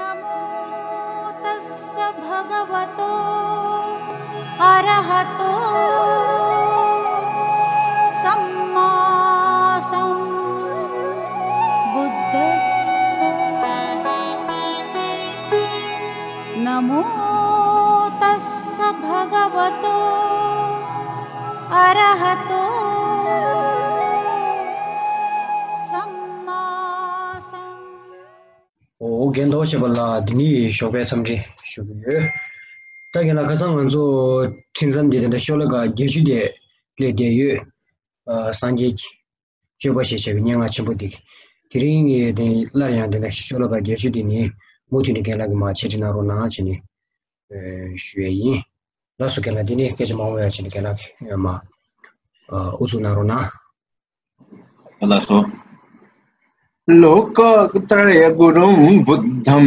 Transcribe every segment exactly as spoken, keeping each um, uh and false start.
नमो तस्स भगवतो अरहतो सम्मा सम्बुद्धस्स। नमो तस्स भगवतो अरहतो सम्मा सम्बुद्धस्स। ཨོ། རྒན་རྡོ་རྗེ་བ་ལགས། འདི་ནི་ཞོགས་པའི་འཚམས་འདྲི་ཞུ་གི་ཡོད། ད་རྒན་ལགས། ཁ་སང་ང་ཚོ་ཁྲིད་མཚམས་འདི་དེ་འདྲ་ཤོ་ལོ་ཀ་བརྒྱད་ཅུ་དེ་སླེབས་བསྡད་ཡོད། ཨ། སངས་རྒྱས་ཀྱི་སྤྱོད་པ་ཞེས་བྱ་བའི་སྙན་ངག་ཆེན་པོ་འདི། དེ་རིང་གི་དེ་སླར་ཡང་དེ་འདྲ་ཤོ་ལོ་ཀ་བརྒྱད་ཅུ་དེ་ནི་མུ་མཐུད་ནས་རྒན་ལགས་ཀྱིས་མར་འཆད་ཁྲིད་གནང་རོགས་གནང་བྱས་ནས། ཨེ། ཞུ་ཡས་ཡིན། ལགས་སོ། རྒན་ལགས། འདི་ནི་སྐད་ཆ་མང་པོ་ཡོད་བྱས་ནས་རྒན་ལགས་ཀྱིས་མར་ཨ་ཨུ་ཚུགས་གནང་རོགས་གནང་། ལགས་སོ། लोकत्रयगुरुं बुद्धं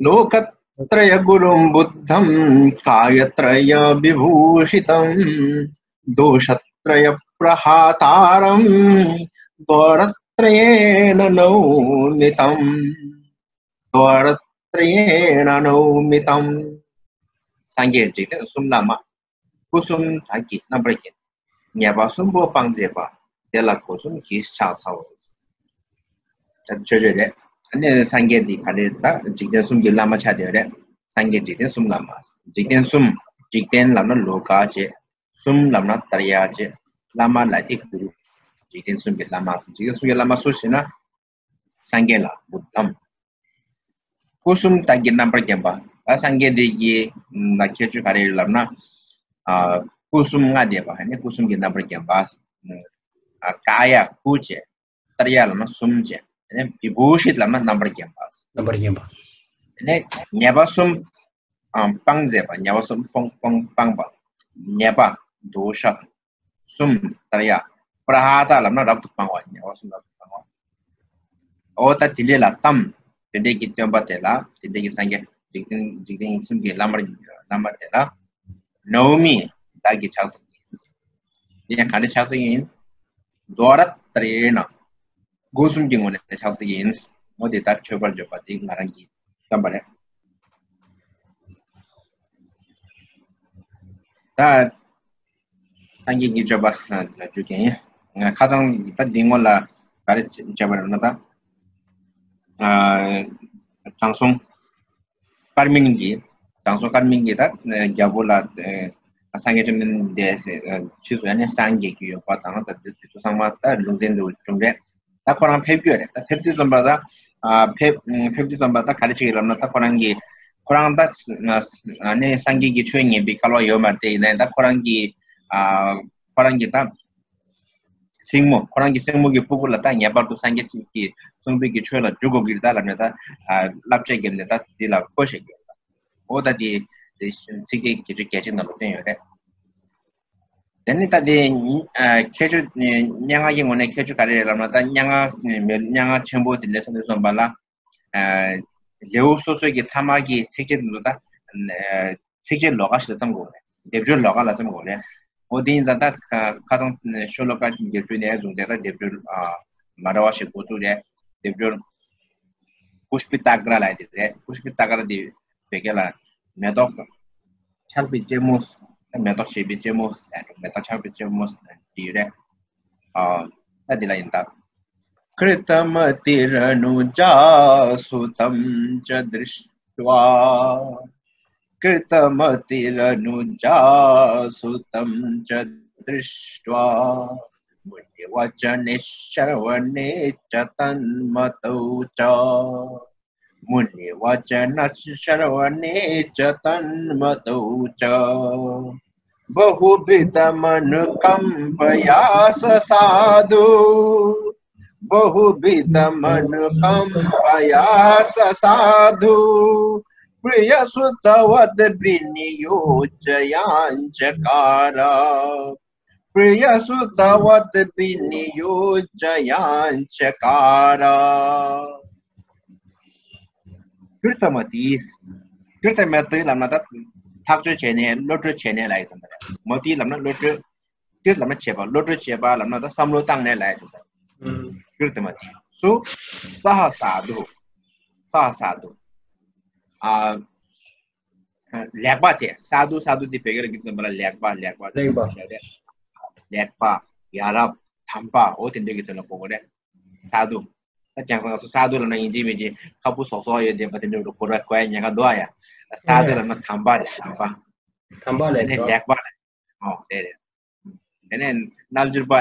लोकत्रयगुरुं बुद्धं कायत्रयविभूषितं दोषत्रयप्रहातारं द्वारत्रयेण नौमि तं। द्वारत्रयेण नौमि तं། སངས་རྒྱས་འཇིག་རྟེན་གསུམ་བླ་མ། སྐུ་གསུམ་བདག་གིས་རྣམ་པར་བརྒྱན། ཉེས་པ་གསུམ་པོ་སྤང་མཛད་པ། དེ་ལ་སྒོ་གསུམ་གྱིས་ཕྱག་འཚལ་ལོ། ད་ཆོས་ཆོས་རེད། ཨ་ནི་སངས་རྒྱས་འདི་ག་རེད། ད་འཇིག་རྟེན་གསུམ་གྱི་བླ་མ་ཆགས་བསྡད་ཡོད་རེད། སངས་རྒྱས་འཇིག་རྟེན་གསུམ་བླ་མ། འཇིག་རྟེན་གསུམ། འཇིག་རྟེན་ལབ་ན་ལོ་ཀ་བྱས། གསུམ་ལབ་ན་ཏྲ་ཡ་བྱས། བླ་མ་ལབ་དེ་གུ་རུ། འཇིག་རྟེན་གསུམ་གྱི་བླ་མ། འཇིག་རྟེན་གསུམ་གྱི་བླ་མ་སུ་ཞེ་ན། སངས་རྒྱས་ལ་བུདྡྷཾ། སྐུ་གསུམ་བདག་གིས་རྣམ་པར་བརྒྱན་པ། ད་སངས་རྒྱས་འདི་ཡི་ལ་ཁྱད་ཆོས་ག་རེ་ཡོད་ལབ་ན། ཨ། སྐུ་གསུམ་མངའ་བསྡད་པ། ཨ་ནི་སྐུ་གསུམ་གྱིས་རྣམ་པར་བརྒྱན་པ། ཨ། ཀ་ཡ་སྐུ་བྱས། ཏྲ་ཡ་ལབ་ན་གསུམ་བྱས། ཨ་ནི་བི་བྷུ་ཤིད་ལབ་ན་རྣམ་པར་བརྒྱན་པ། རྣམ་པར་བརྒྱན་པ། ཨ་ནི་ཉེས་པ་གསུམ། ཨ། སྤང་མཛད་པ། ཉེས་པ་གསུམ་སྤོང་སྤོང་སྤངས་པ། ཉེས་པ་དོ་ཤ་གསུམ་ཏྲ་ཡ། པྲ་ཧ་ཏ་ལབ་ན་རབ་ཏུ་སྤང་བ། ཉེས་པ་གསུམ་རབ་ཏུ་སྤང་བ། འོ་ད་དེ་འདྲས་ལ་ཏཾ། དེ་འདྲས་ཀྱི་སྟོན་པ་དེ་ལ། དེ་འདྲས་ཀྱི་སངས་རྒྱས་འཇིག་རྟེན་འཇིག་རྟེན་གསུམ་གྱི་བླ་མ་བླ་མ་དེ་ལ། ནོ་མི། བདག་གིས་ཕྱག་འཚལ་གྱི་ཡིན། དེ་ཡང་ག་འདྲས་ཕྱག་འཚལ་གྱི་ཡིན། དྭ་ར་ཏྲ་ཡེ་ན། སྒོ་གསུམ་གྱི་ངོས་ནས་ཕྱག་འཚལ་གྱི་ཡིན། འོ་དེ་ལྟར་མཆོད་པར་བརྗོད་པ་དེ་ང་རང་གིས་བརྩམས་པ་རེད། ད་སངས་རྒྱས་ཀྱི་སྤྱོད་པ་ལ་འཇུག་གི་ཡིན། ཁ་སང་ད་འདི་སྔོན་ལ་ག་རེ་བྱས་པ་རེད་ན། ད་དྲང་སྲོང་ཀརྨིན་གྱིས། དྲང་སྲོང་ཀརྨིན་གྱིས་ད་རྒྱལ་པོ་ལ། སངས་རྒྱས་བཅོམ་ལྡན་འདས་ཕྱིས་སུ་ཡང་ནས་སངས་རྒྱས་ཀྱི་ཡོད་པ་དང་། ད་དེ་ཚོ་ཚང་མ་ད་ལུང་བསྟན་དུ་བྱུང་རེད། ད་ཁོ་རང་ཕེབས་རྒྱུ་རེད། ད་ཕེབས་དུས་ཙམ་པ་ད། ཨ། ཕེབས་ཕེབས་དུས་ཙམ་པ་ད་ག་རེ་བྱེད་ཀྱི་ལབ་ན། ད་ཁོ་རང་གིས་ཁོ་རང་ད་ནས་སངས་རྒྱས་ཀྱི་ཆོས་ཉན་པའི་སྐལ་བ་ཡོད་མ་རེད། དེ་ཡིན་ན་ད་ཁོ་རང་གི། ཨ། ཁོ་རང་གི་ད་སྲིང་མོ། ཁོ་རང་གི་སྲིང་མོ་གི་སྤུ་གུ་ལ་ད་ངེས་པར་དུ་སངས་རྒྱས་ཀྱི་གསུང་འབུལ་གྱི་ཆོས་ལ་འཇུག་དགོས་ཀྱི་རེད་ད་ལབ་ནས། ད་བསླབ་བྱ་བརྒྱབ་ནས་ད་འདི་ལ་བསྐོ་བཞག་གི་ཡོད། འོ་ད་དེ་ཚིགས་བཅད་བརྒྱད་ཅུ་གྱ་གཅིག་ནང་ལ་བསྟན་ཡོད་རེད། དེ་ནི་ད་དེ་ཁྱད་ཆོས། སྙན་ངག་གི་ངོས་ནས་ཁྱད་ཆོས་ག་རེ་རེད་ལབ་ན། ད་སྙན་ངག་སྙན་ངག་ཆེན་པོ་དེ་འདྲ་སོང་དུས་ཙམ་པ་ལ། ལེའུ་སོ་སོའི་གི་མཐའ་མ་གི་ཚིགས་བཅད་དེ་ཚོ་ད་ཚིགས་བཅད་ལོགས་ཀ་ཞིག་ལ་བརྩམ་དགོས་རེད། སྡེབ་སྦྱོར་ལོགས་ཀ་ལ་བརྩམ་དགོས་རེད། འོ་དེ་ཡིན་ཙང་ད་ཁ་སང་ཤོ་ལོ་ཀ་བརྒྱད་ཅུ་ནས་བཟུང་སྟེ་ད་སྡེབ་སྦྱོར་མ་འདྲ་བ་ཞིག་འགོ་བཙུགས་རེད། སྡེབ་སྦྱོར་པུཤ་པི་ཏཱ་ཀ་ར་ལབ་ཡ་དེ་རེད། པུཤ་པི་ཏཱ་ཀ་ར་དེ་བོད་སྐད་ལ་མེ་ཏོག་ཆར་པའི་རྩེ་མོ། མེ་ཏོག་བཞད་པའི་རྩེ་མོ། མེ་ཏོག་ཆར་པའི་རྩེ་མོ་དེ་རེད། ཨ། ད་འདི་ལ་ཡིན་ད། कृतमतिरनुजासु तं च दृष्ट्वा। कृतमतिरनुजासु तं च दृष्ट्वा। मुनिवचनश्रवणे च तन्मतौ च। मुनिवचनश्रवणे च तन्मतौ च। बहुविधमनुकम्पया स साधु। बहुविधमनुकम्पया स साधु। प्रियसुतवद् विनियोजयाञ्चकार। प्रियसुतवद् विनियोजयाञ्चकार। ཀྲྀཏ་མ་ཏི། ཀྲྀཏ་མ་ཏི་ལབ་ན་ད་ཐག་གཅོད་བྱས་ནས་བློ་གྲོས་བྱས་ནས་ལབ་ཡ་དེ་ལ། མ་ཏི་ལབ་ན་བློ་གྲོས། ཀྲྀཏ་ལབ་ན་བྱེད་པ། བློ་གྲོས་བྱེད་པ་ལབ་ན་ད་བསམ་བློ་བཏང་ནས་ལབ་ཡ་དེ་ལ། ཀྲྀཏ་མ་ཏི། སུ། ས་ཧ་ས་དྷུ། ས་ཧ་ས་དྷུ། ཨ། ལེགས་པ་དེ། ས་དུ། ས་དུ་དེ་བོད་སྐད་ལ་གི་ཙམ་པ་ལ་ལེགས་པ། ལེགས་པ། ལེགས་པ། ལེགས་པ། ཡ་རབས། དམ་པ། འོ་དེ་འདྲ་གི་དོན་ལ་གོ་གི་རེད། ས་དུ། ད་ཀྱང་ས་ང་ཚོ་ས་དུ་ལབ་ན་ཡིན་གཅིག་མིན་གཅིག་ཁ་སྤུ་སོག་སོག་ཡོད་བསྡད་པ་དེ་འདྲ་གོ་ར་གོ་ཡ་ཉེན་ཁ་འདུག་ཨ་ཡ། ས་དུ་ལབ་ན་དམ་པ་རེད། དམ་པ། དམ་པ་ལེགས་པ། ལེགས་པ་རེད། ཨོ་རེད་རེད། དེ་ནས་རྣལ་འབྱོར་པ་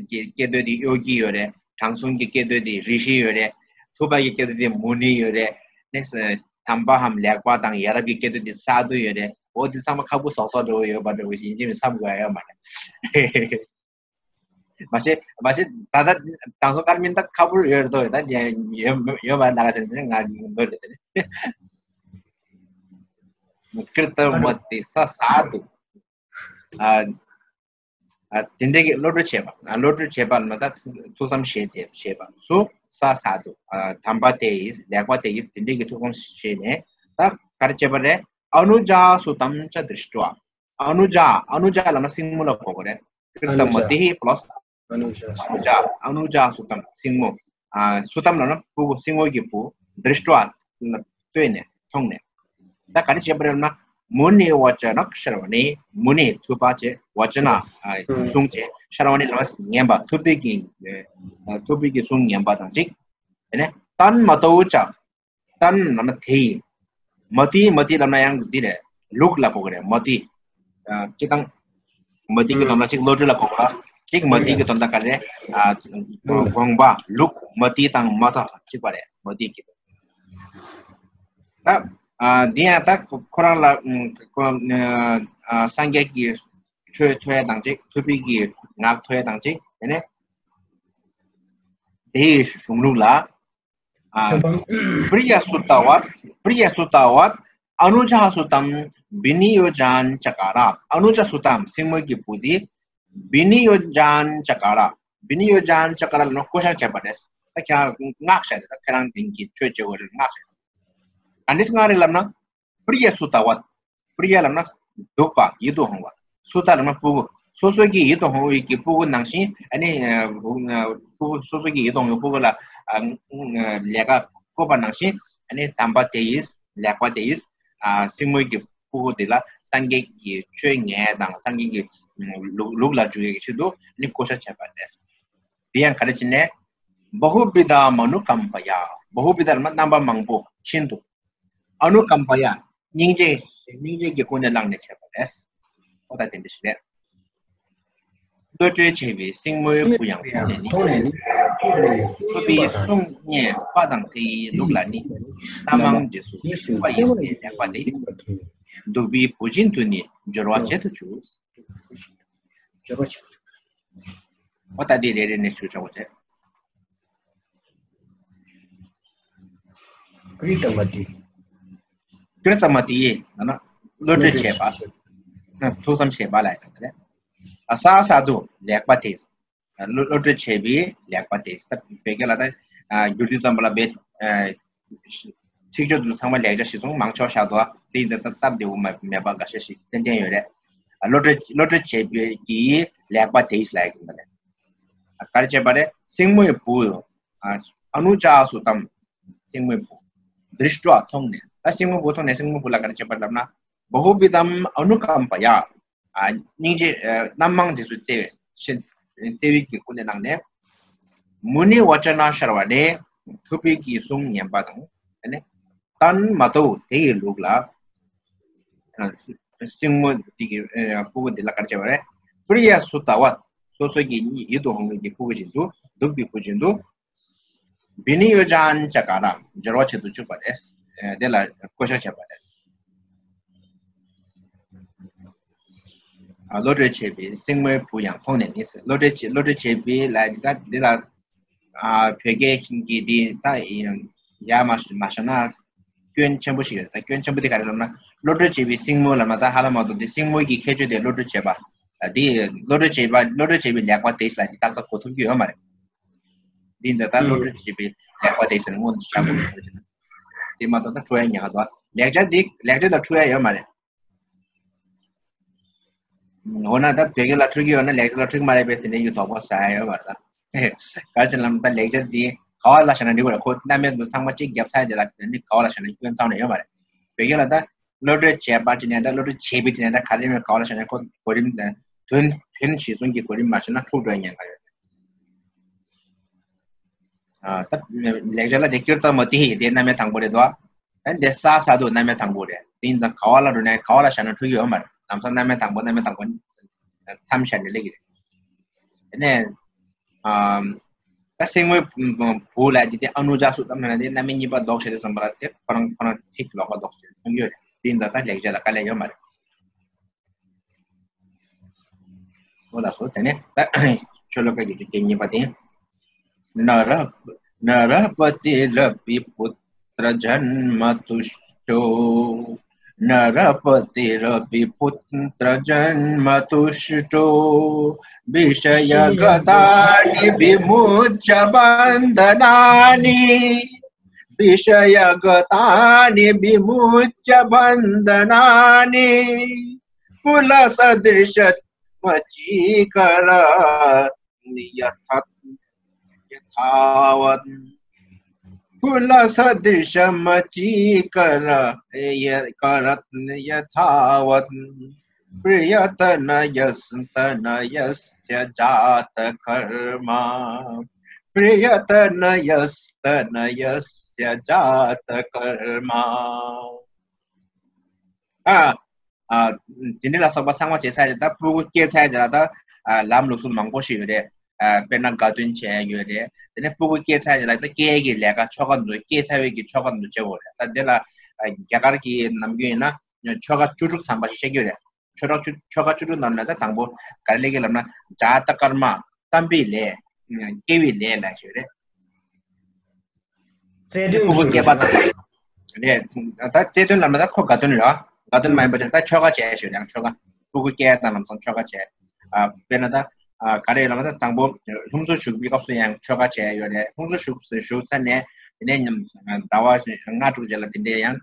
གི་སྐད་དོད་དེ་གཡོ་སྒྱུ་ཡོད་རེད། དྲང་སྲོང་གི་སྐད་དོད་དེ་རེ་ཞིག་ཡོད་རེད། ཐུབ་པ་གི་སྐད་དོད་དེ་མུ་ནེ་ཡོད་རེད། ནས་དམ་པའམ་ལེགས་པ་དང་ཡ་རབས་ཀྱི་སྐད་དོད་དེ་ས་དུ་ཡོད་རེད། འོ་དེ་ཚང་མ་ཁ་སྤུ་སོག་སོག་འདྲ་བོ་ཡོད་པ་འདྲ་བོ་ཞིག་ཡིན་གཅིག་མིན་གཅིག་བསམ་དགོས་ཡ་ཡོད་མ་རེད། མ་གཞི་མ་གཞི་ད་ལྟ་དྲང་སྲོང་དཀར་མིན་ད་ཁ་སྤུ་ཡོད་རེད་དོ། ད་ཡོད་ཡོད་མ་རེད། ད་ག་ཚོད་ང་མོས་རེད་དེ་ནི། ཀྲི་ཏ་མ་ཏི་ས་ས་དུ། ཨ། ཨ། དེ་འདྲའི་གི་བློ་གྲོས་བྱེད་པ། ཨ། བློ་གྲོས་བྱེད་པ་ལ་ད་ཐུགས་བསམ་བཞེས་ཏེ་བྱེད་པ། སུ། ས་ས་དུ། ཨ། དམ་པ་དེ་ཡིས། ལེགས་པ་དེ་ཡིས། དེ་འདྲའི་གི་ཐུགས་བསམ་བཞེས་ནས་ད་ག་རེ་བྱེད་པ་རེད། ཨ་ནུ་ཇ་སུ་ཏམ་ཅ་དྲིས་ཏྲ། ཨ་ནུ་ཇ། ཨ་ནུ་ཇ་ལབ་ན་སྲིང་མོ་ལ་གོ་གི་རེད། ཀྲི་ཏ་མ་ཏི་ཧི་པ་ལ་སི། ཨ་ནུ་ཇ། ཨ་ནུ་ཇ་སུ་ཏམ། སྲིང་མོ། ཨ། སུ་ཏམ་ལབ་ན་སྤུ་གུ། སྲིང་མོ་གི་བུ། དྲིས་ཏྲ་ལ་ལྟོས་ནས། མཐོང་ནས། ད་ག་རེ་བྱེད་པ་རེད་ལབ་ན། མུ་ནེ་ཝ་ཅ་ན་ཤྲ་ཝ་ནེ། མུ་ནེ་ཐུབ་པ་བྱས། ཝ་ཅ་ན། ཨ། གསུང་བྱས། ཤྲ་ཝ་ནེ་ལབ་ན་ཉན་པ། ཐུབ་པའི་གི། ཨ། ཐུབ་པའི་གི་གསུང་ཉན་པ་དང་གཅིག་དེ་ནས་ཏན་མ་ཏོ་ཅ། ཏན་ལབ་ན་དེ་ཡི། མ་ཏི། མ་ཏི་ལབ་ན་ཡང་འདི་རེད། ལུགས་ལ་གོ་གི་རེད། མ་ཏི། ཨ། སྤྱིར་བཏང་མ་ཏི་གི་དོན་དག་གཅིག་བློ་གྲོས་ལ་གོ་གི་རེད། གཅིག་མ་ཏི་གི་དོན་དག་ག་རེ། ཨ། དགོངས་པ། ལུགས། མ་ཏི་དང་མ་ཏི་གཅིག་པ་རེད། མ་ཏི་གི། ད། ཨ། འདི་ཡང་ད་ཁོ་རང་ལ། ཨ། སངས་རྒྱས་ཀྱི་ཆོས་ཐོས་ཡ་དང་གཅིག་ཐུབ་པའི་གི་ངག་ཐོས་ཡ་དང་གཅིག་དེ་ནས་དེའི་གཞུང་ལུགས་ལ། ཨ། པྲི་ཡ་སུ་ཏ་ཝ། པྲི་ཡ་སུ་ཏ་ཝ། ཨ་ནུ་ཇ་སུ་ཏམ། བི་ནི་ཡོ་ཇན་ཅ་ཀ་ར། ཨ་ནུ་ཇ་སུ་ཏམ། སྲིང་མོ་གི་བུ་དེ། བི་ནི་ཡོ་ཇན་ཅ་ཀ་ར། བི་ནི་ཡོ་ཇན་ཅ་ཀ་ར་ལབ་ན་བསྐོ་བཞག་བྱས་པ་རེད། ད་ཁྱེད་རང་མངགས་བཞག་རེད། ད་ཁྱེད་རང་དེང་གི་ཆོས་བྱེད་དགོས་རེད། མངགས་བཞག་རེད། ག་འདྲས་མངགས་རེད་ལབ་ན། པྲི་ཡ་སུ་ཏ་ཝ། པྲི་ཡ་ལབ་ན་སྡུག་པ། ཡིད་དུ་འོང་བ། སུ་ཏ་ལབ་ན་སྤུ་གུ། སོ་སོ་གི་ཡིད་དུ་འོང་བའི་གི་སྤུ་གུ་ནང་བཞིན། ཨ་ནི། ཨ། སྤུ་གུ། སོ་སོ་གི་ཡིད་དུ་འོང་བའི་སྤུ་གུ་ལ། ཨ། ལས་ཀ་བསྐོས་པ་ནང་བཞིན། ཨ་ནི་དམ་པ་དེ་ཡིས། ལེགས་པ་དེ་ཡིས། ཨ། སྲིང་མོ་གི་སྤུ་གུ་དེ་ལ་སངས་རྒྱས་ཀྱི་ཆོས་ཉན་དང་སངས་རྒྱས་ཀྱི་ལུགས། ལུགས་ལ་འཇུག་ཡས་ཀྱི་ཆེད་དུ་ནི་བསྐོ་བཞག་བྱས་པ་རེད། དེ་ཡང་ག་རེ་བྱས་ནས། བ་ཧུ་བི་དྷ་མ་ནུ་ཀམ་པ་ཡ། བ་ཧུ་བི་དྷ་ལབ་ན་རྣམ་པ་མང་པོ་ཤིན་ཏུ། ཨ་ནུ་ཀམ་པ་ཡ། སྙིང་རྗེ། སྙིང་རྗེ་གི་སྒོ་ནས་བསླངས་ནས་བྱས་པ་རེད། ཨོ་ད་དེ་འདྲ་ཞིག་རེད། བློ་གྲོས་བྱས་པའི་སྲིང་མོའི་བུ་ཡང་མཐོང་ནས་ནི། ཐུབ་པའི་གསུང་སྙན་པ་དང་དེ་ཡི་ལུགས་ལ་ནི། རྣམ་མང་རྗེས་སུ་ཐུབ་པ་ཡིས་ནི། ལེགས་པ་དེ། སྡུག་པའི་བུ་བཞིན་དུ་ནི་སྦྱོར་བ་བྱེད་དུ་བཅུག་སྦྱོར་བ་བྱེད་དུ་བཅུག་ཨོ་ད་དེ་རེ་རེ་ནས་ཞུ་ཆོག་པ་རེད། ཀྲི་ཏ་མ་ཏི། ཀྲི་ཏ་མ་ཏི་ཡིས་ན་ན་བློ་གྲོས་བྱས་པ། ན་ཐུགས་བསམ་བཞེས་པ་ལ་ཡང་དེ་རེད། ཨ་ས་ས་དུ་ལེགས་པ་དེ། བློ་བློ་གྲོས་བྱས་པའི་ལེགས་པ་དེ། ད་བོད་སྐད་ལ་ད་བསྒྱུར་དུས་ཙམ་པ་ལ་བེད། ཚིག་སྦྱོར་དུ་ཚང་མ་ལེགས་ཆ་ཞིག་སོང་མང་ཆོག་བཞག་འདུག་དེ་ཡིན་ཙང་ད་སྟབས་བདེ་བོ་མ་མེད་པ་འགའ་ཤས་ཤིག་ཏན་ཏན་ཡོད་རེད། བློ་གྲོས་བློ་གྲོས་བྱས་པའི་གི་ལེགས་པ་དེ་ལ་ཡང་དེ་རེད། ག་རེ་བྱས་པ་རེད། སྲིང་མོའི་བུ། ཨ་ནུ་ཅཱ་སུ་ཏམ། སྲིང་མོའི་བུ། དྲིས་ཏྲ་མཐོང་ནས། ད་སྲིང་མོའི་བུ་མཐོང་ནས་སྲིང་མོའི་བུ་ལ་ག་རེ་བྱས་པ་ལབ་ན། བ་ཧུ་བི་དམ་ཨ་ནུ་ཀམ་པ་ཡ། ཨ་སྙིང་རྗེ། ཨ་རྣམ་མང་རྗེས་སུ་བརྩེ་བའི་ཕྱིར། བརྩེ་བའི་གི་སྒོ་ནས་གནང་ནས། མུ་ནེ་ཝ་ཅ་ན་ཤར་བ་ནས། ཐུབ་པའི་གི་གསུང་ཉན་པ་དང་། དེ་ནས། ཏན་མ་ཏོ་དེ་ཡི་ལུགས་ལ། ཨ་སྲིང་མོ་འདི་གི་ཨ་སྤུ་གུ་འདི་ལ་ག་རེ་བྱས་པ་རེད། པྲི་ཡ་སུ་ཏ་བ། སོ་སོ་གི་ཡིད་དུ་འོང་བའི་གི་སྤུ་གུ་བཞིན་དུ། སྡུག་པའི་བུ་བཞིན་དུ། བི་ནི་ཡོ་ཇན་ཅ་ཀ་ར། སྦྱོར་བ་བྱེད་དུ་བཅུག་པ་རེད། ཨ་དེ་ལ་བསྐོ་བཞག་བྱས་པ་རེད། ཨ་བློ་གྲོས་བྱས་པའི་སྲིང་མོའི་བུ་ཡང་མཐོང་ནས་ནི། བློ་གྲོས་བྱས་བློ་གྲོས་བྱས་པའི་ལ་འདི་ལ་འདི་ལ། ཨ་བོད་སྐད་ཀྱི་འདི་ད་ཡ་མ་མ་བྱས་ན་སྐྱོན་ཆེན་པོ་ཞིག་ཡོད། ད་སྐྱོན་ཆེན་པོ་དེ་ག་རེ་ལབ་ན། བློ་གྲོས་བྱས་པའི་སྲིང་མོ་ལབ་ན་ད་ཧ་ལམ་མ་གཏོགས་དེ་སྲིང་མོ་གི་ཁྱད་ཆོས་དེ་བློ་གྲོས་བྱས་པ། ད་དེ་བློ་གྲོས་བྱས་པ་བློ་གྲོས་བྱས་པའི་ལེགས་པ་དེ་ལ་འདི་ཏག་ཏག་གོ་ཐུབ་ཀྱི་ཡོད་མ་རེད། འདི་འདྲ་ད་བློ་གྲོས་བྱས་པའི་ལེགས་པ་དེ་ཟེར་ནས་སྔོན་དུ་བཞག་དགོས་ཀྱི་རེད། དེ་མ་གཏོགས་ད་འཕྲོ་ཡ་ཉག་ག་འདུག་ལེགས་སྦྱར་འདི་ལེགས་སྦྱར་ལ་འཕྲོ་ཡ་ཡོད་མ་རེད། འོ་ན་ད་བོད་སྐད་ལ་འཕྲོད་ཀྱི་ཡོད་ན་ལེགས་སྦྱར་ལ་འཕྲོད་ཀྱི་མ་རེད་པས། དེ་འདྲའི་གི་དོགས་པ་ཟ་ཡ་ཡོད་མ་རེད་ད། ག་རེ་ཟེར་ལབ་ན་ད་ལེགས་སྦྱར་འདི་ག་བ་ལ་བཞག་ན་འགྲིག་གི་རེད། ཁོ་རྣམ་པའི་ཚང་མ་གཅིག་བརྒྱབ་ཚར་དེ་ལ་ནི་ག་བ་ལ་བཞག་ན་སྐྱོན་རྩ་བ་ནས་ཡོད་མ་རེད། བོད་སྐད་ལ་ད་བློ་གྲོས་བྱས་པ་དེ་ནས་ད་བློ་གྲོས་བྱས་པའི་དེ་ནས་ད་ག་རེ་མེད་ག་བ་ལ་བཞག་ནས་ཁོ་གོ་རིམ་དོན་དོན་གཞི་བཟུང་གི་གོ་རིམ་མ་བྱས་ན་འཁྲུག་འགྲོ་ཉེན་ཁ་ཡོད། ཨ་ད་ལེགས་སྦྱར་ལ་དེ་སྐྱུར་ཙམ་མ་དེ་ཡི་དེ་རྣམ་དབྱེ་དང་པོ་རེད་དོ། ཨ་འདི་ས་ས་དུ་རྣམ་དབྱེ་དང་པོ་རེད། དེ་ཡིན་ཙང་ག་བ་ལ་འགྲོ་ནས་ག་བ་ལ་བཞག་ན་འཁྲུག་གི་ཡོད་མ་རེད། ལམ་སང་རྣམ་དབྱེ་དང་པོ་རྣམ་དབྱེ་དང་པོ་མཚམས་བཞག་ནས་ལེགས་ཀྱི་རེད། དེ་ནས་ཨམ་ད་སེང་མོའི་བུ་ལ་དེ་དེ་ཨ་ནུ་ཇ་སུ་ཙམ་ན་དེ་རྣམ་དབྱེ་གཉིས་པ་ལྡོག་བྱེད་དུ་བསམ་པ་ལ་དེ་ཁོ་རང་ཁོ་རང་ཚིག་ལོགས་ཀ་ལྡོག་བྱེད་གསུང་གི་ཡོད་རེད། དེ་ཡིན་ཙང་ད་ལེགས་སྦྱར་ལ་དཀའ་ལས་ཡོད་མ་རེད། འོ་ལགས་སོ། དེ་ནས་ད་ཤོ་ལོ་ཀ་བརྒྱད་ཅུ་གྱ་གཉིས་པ་དེ། नरः नरपतिरपि पुत्रजन्मतुष्टो। नरपतिरपि पुत्रजन्मतुष्टो। विषयगतानि विमुच्य बन्धनानि। विषयगतानि विमुच्य बन्धनानि। कुलसदृशमचीकरत् यथ यथावत्। कुलसदृशमचीकर य करत् यथावत्। प्रियतनयस्तनयस्य जातकर्मा। प्रियतनयस्तनयस्य जातकर्मा। ཨ། ཨ། དེ་འདྲ་ལ་སོགས་པ་ཚང་མ་བྱས་ཚར་རྗེས་ད་སྤུ་གུ་སྐྱེས་ཚར་རྗེས་ལ་ད་ཨ་ལམ་ལུགས་སྲོལ་མང་པོ་ཞིག་ཡོད་རེད། ཨ་དཔེར་ན་དགའ་སྟོན་བྱས་ཡོད་རེད། དེ་ནས་སྤུ་གུ་སྐྱེས་ཚར་རྗེས་ལ་ད་སྐྱེས་ཀྱི་ལས་ཀ་ཆོ་ག་འདུག་སྐྱེས་ཚར་བའི་གི་ཆོ་ག་འདུག་བྱེད་དགོས་རེད། ད་དེ་ལ་ཨ་རྒྱ་གར་གྱི་ནམ་རྒྱུན་ཡིན་ན་ཆོ་ག་བཅུ་དྲུག་ཐམ་པ་ཞིག་བཤད་ཀྱི་ཡོད་རེད། ཆོ་ག་བཅུ་ཆོ་ག་བཅུ་དྲུག་ནང་ནས་ད་དང་པོ་ག་རེ་སླེབས་ཀྱི་ལབ་ན་ཇཱ་ཏ་ཀརྨ། བསམ་པའི་ལས། སྐྱེ་བའི་ལས་ལ་ཞུ་རེད། རྩལ་འདོན་སྤུ་གུ་སྐྱེས་པ་དང་། རེད། ད་རྩལ་འདོན་ལབ་ན་ད་ཁོ་དགའ་སྟོན་རེད་བ། དགའ་སྟོན་མ་ཡིན་པ་དེ་ད་ཆོ་ག་བྱས་ཞུ་ཡང་ཆོ་ག་སྤུ་གུ་སྐྱེས་དང་ལམ་སང་ཆོ་ག་བྱས། ཨ་དཔེར་ན་ད་ཨ་ག་རེ་ལབ་ན་ད་དང་པོ་ལྷུམས་སུ་ཞུགས་པའི་སྐབས་སུ་ཡང་ཆོ་ག་བྱས་ཡོད་རེད། ལྷུམས་སུ་ཞུགས་ཞུགས་ཚར་ནས་དེ་ནས་ཟླ་བ་ལྔ་དྲུག་རྗེས་ལ་དེ་འདྲའི་ཡང་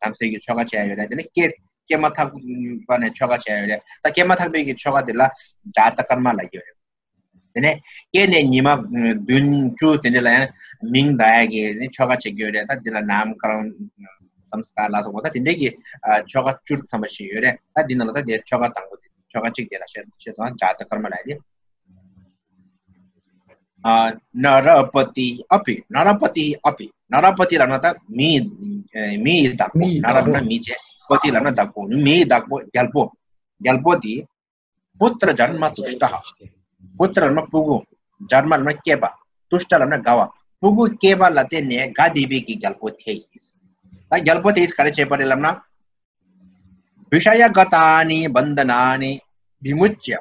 དམ་སེལ་གྱི་ཆོ་ག་བྱས་ཡོད་རེད། དེ་ནས་སྐྱེས། སྐྱེས་མ་ཐག་པ་ནས་ཆོ་ག་བྱས་ཡོད་རེད། ད་སྐྱེས་མ་ཐག་པའི་གི་ཆོ་ག་དེ་ལ་ཇཱ་ཏ་ཀརྨ་ལབ་ཀྱི་ཡོད་རེད། དེ་ནས་སྐྱེས་ནས་ཉི་མ་བདུན་བཅུ་དེ་འདྲ་ལ་ཡང་མིང་བཏགས་ཡ་གི་ནི་ཆོ་ག་བྱེད་ཀྱི་ཡོད་རེད། ད་དེ་ལ་ནཱམ་ཀ་རོན་སཾ་སྐཱར་ལ་སོགས་པ་ད་དེ་འདྲའི་གི་ཨ་ཆོ་ག་བཅུ་དྲུག་ཐམ་པ་ཞིག་ཡོད་རེད། ད་དེ་ནང་ལ་ད་དེ་ཆོ་ག་དང་པོ་དེ་ཆོ་ག་གཅིག་དེ་ལ་བཤད་བཤད་སོང་ན་ཇཱ་ཏ་ཀརྨ་ལབ་ཡ་དེ། ཨ་ན་ར་པ་ཏི་ཨ་པི། ན་ར་པ་ཏི་ཨ་པི། ན་ར་པ་ཏི་ལབ་ན་ད་མི་ཡི་ཨེ་མི་ཡི་བདག་པོ། མི་ཡི་ན་ར་བདག་པོ། ལབ་ན་མི་བྱས། པ་ཏི་ལབ་ན་བདག་པོ། མི་ཡི་བདག་པོ་རྒྱལ་པོ། རྒྱལ་པོ་དེ་པུ་ཏྲ་ཇན་མ་ཏུ་ཤྟ། པུ་ཏྲ་ལབ་ན་སྤུ་གུ། ཇན་མ་ལབ་ན་སྐྱེས་པ། ཏུ་ཤྟ་ལབ་ན་དགའ་བ། སྤུ་གུ་སྐྱེས་པ་ལ་བརྟེན་ནས་དགའ་བདེ་བའི་གི་རྒྱལ་པོ་དེ་ཡིན། ད་རྒྱལ་པོ་དེ་ཡིས་ག་རེ་བྱས་པ་རེད་ལབ་ན། विषयगतानि बन्धनानि विमुच्य।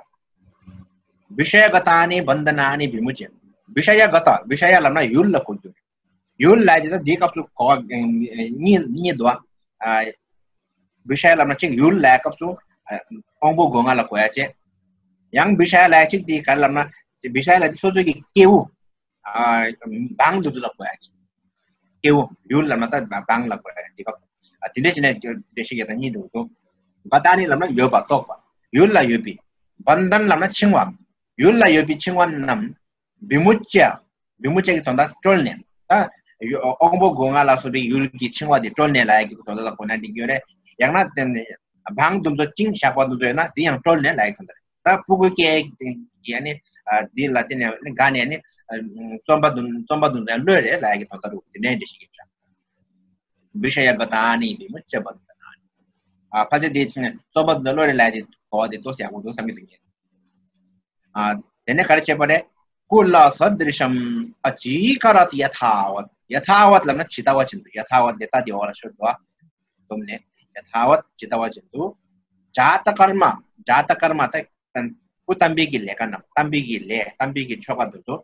विषयगतानि बन्धनानि विमुच्य། विषयगत། विषय ལབ་ན་ཡུལ་ལ་གོ་རྒྱུ་རེད། ཡུལ་ལབ་དེ་ད་འདིའི་སྐབས་སུ་གོ་བ་གཉིས་གཉིས་འདུག་ཨ། विषय ལབ་ན་གཅིག་ཡུལ་ལབ་སྐབས་སུ་དབང་པོ་སྒོ་ལྔ་ལ་གོ་ཡ་བྱས། ཡང་विषय ལབ་གཅིག་དེ་ག་རེ་ལབ་ན། विषय ལབ་དེ་སོ་སོ་གི་སྐྱེ་བོ། ཨ་འབངས་དེ་ཚོ་ལ་གོ་ཡ་ཅིག་སྐྱེ་བོ་ཡུལ་ལབ་ན་ད་འབངས་ལ་གོ་ཡ་འདི་སྐབས། ཨ་དེ་འདྲ་བྱས་ནས་འགྲེལ་བཤད་རྒྱག་སྟངས་གཉིས་འདུག་འདུག་ག་ཏ་ནི་ལབ་ན་ཡོད་པ་རྟོགས་པ། ཡུལ་ལ་ཡོད་པའི། བན་དན་ལབ་ན་འཆིང་བ། ཡུལ་ལ་ཡོད་པའི་འཆིང་བ་རྣམས། བི་མུ་ཅྱ། བི་མུ་ཅྱ་གི་དོན་དག་བཀྲོལ་ནས། ད་དབང་པོ་སྒོ་ལྔ་ལ་སོགས་པའི་ཡུལ་གྱི་འཆིང་བ་དེ་བཀྲོལ་ནས་ལབ་ཡ་གི་དོན་དག་ལ་གོ་ན་འགྲིག་གི་ཡོད་རེད། ཡང་ན་དེ་འབངས་དེ་ཚོ་བཅིངས་བཞག་པ་དེ་ཚོ་ཡོད་ན་དེ་ཡང་བཀྲོལ་ནས་ལབ་ཡ་གི་དོན་དག་རེད། ད་སྤུ་གུ་སྐྱེ་ཡ་ནི་འདི་ལ་བརྟེན་ནས་དགའ་ནས་ནི་རྩོམ་པ་དུ་རྩོམ་པ་དུ་ལོས་རེད་ལབ་ཡ་གི་དོན་དག་རེད། དེ་འདྲའི་འགྲེལ་བཤད་ཀྱི་བྱ། བི་ཤ་ཡ་ག་ཏ་ནི་བི་མུ་ཅྱ་བན་དན་ནི། ཨ་ཕལ་ཆེར་དེ་རྩོམ་པ་དུ་ལོས་རེད་ལབ་ཡ་དེ་གོ་བ་དེ་ཏོག་ཙམ་ཡག་པོ་འདུག་བསམ་གྱི་འདུག་ངས། ཨ་དེ་ནས་ག་རེ་བྱས་པ་རེད། ཀུ་ལ་ས་དྲི་ཤམ་ཨ་ཅི་ཀ་ར་ཏི་ཡ་ཐཱ་བ། ཡ་ཐཱ་བ་ལབ་ན་ཇི་ལྟ་བ་བཞིན་དུ། ཡ་ཐཱ་བ་དེ་ལྟ་དེ་འོག་ལ་ཤོར་འདུག་ཨ། སྡོམ་ནས་ཡ་ཐཱ་བ་ཇི་ལྟ་བ་བཞིན་དུ། ཇཱ་ཏ་ཀརྨ། ཇཱ་ཏ་ཀརྨ་ད་བུ་བསྟན་པའི་གི་ལས་ཀ་རྣམས། བསྟན་པའི་གི་ལས། བསྟན་པའི་གི་ཆོ་ག་འདི་ཚོ།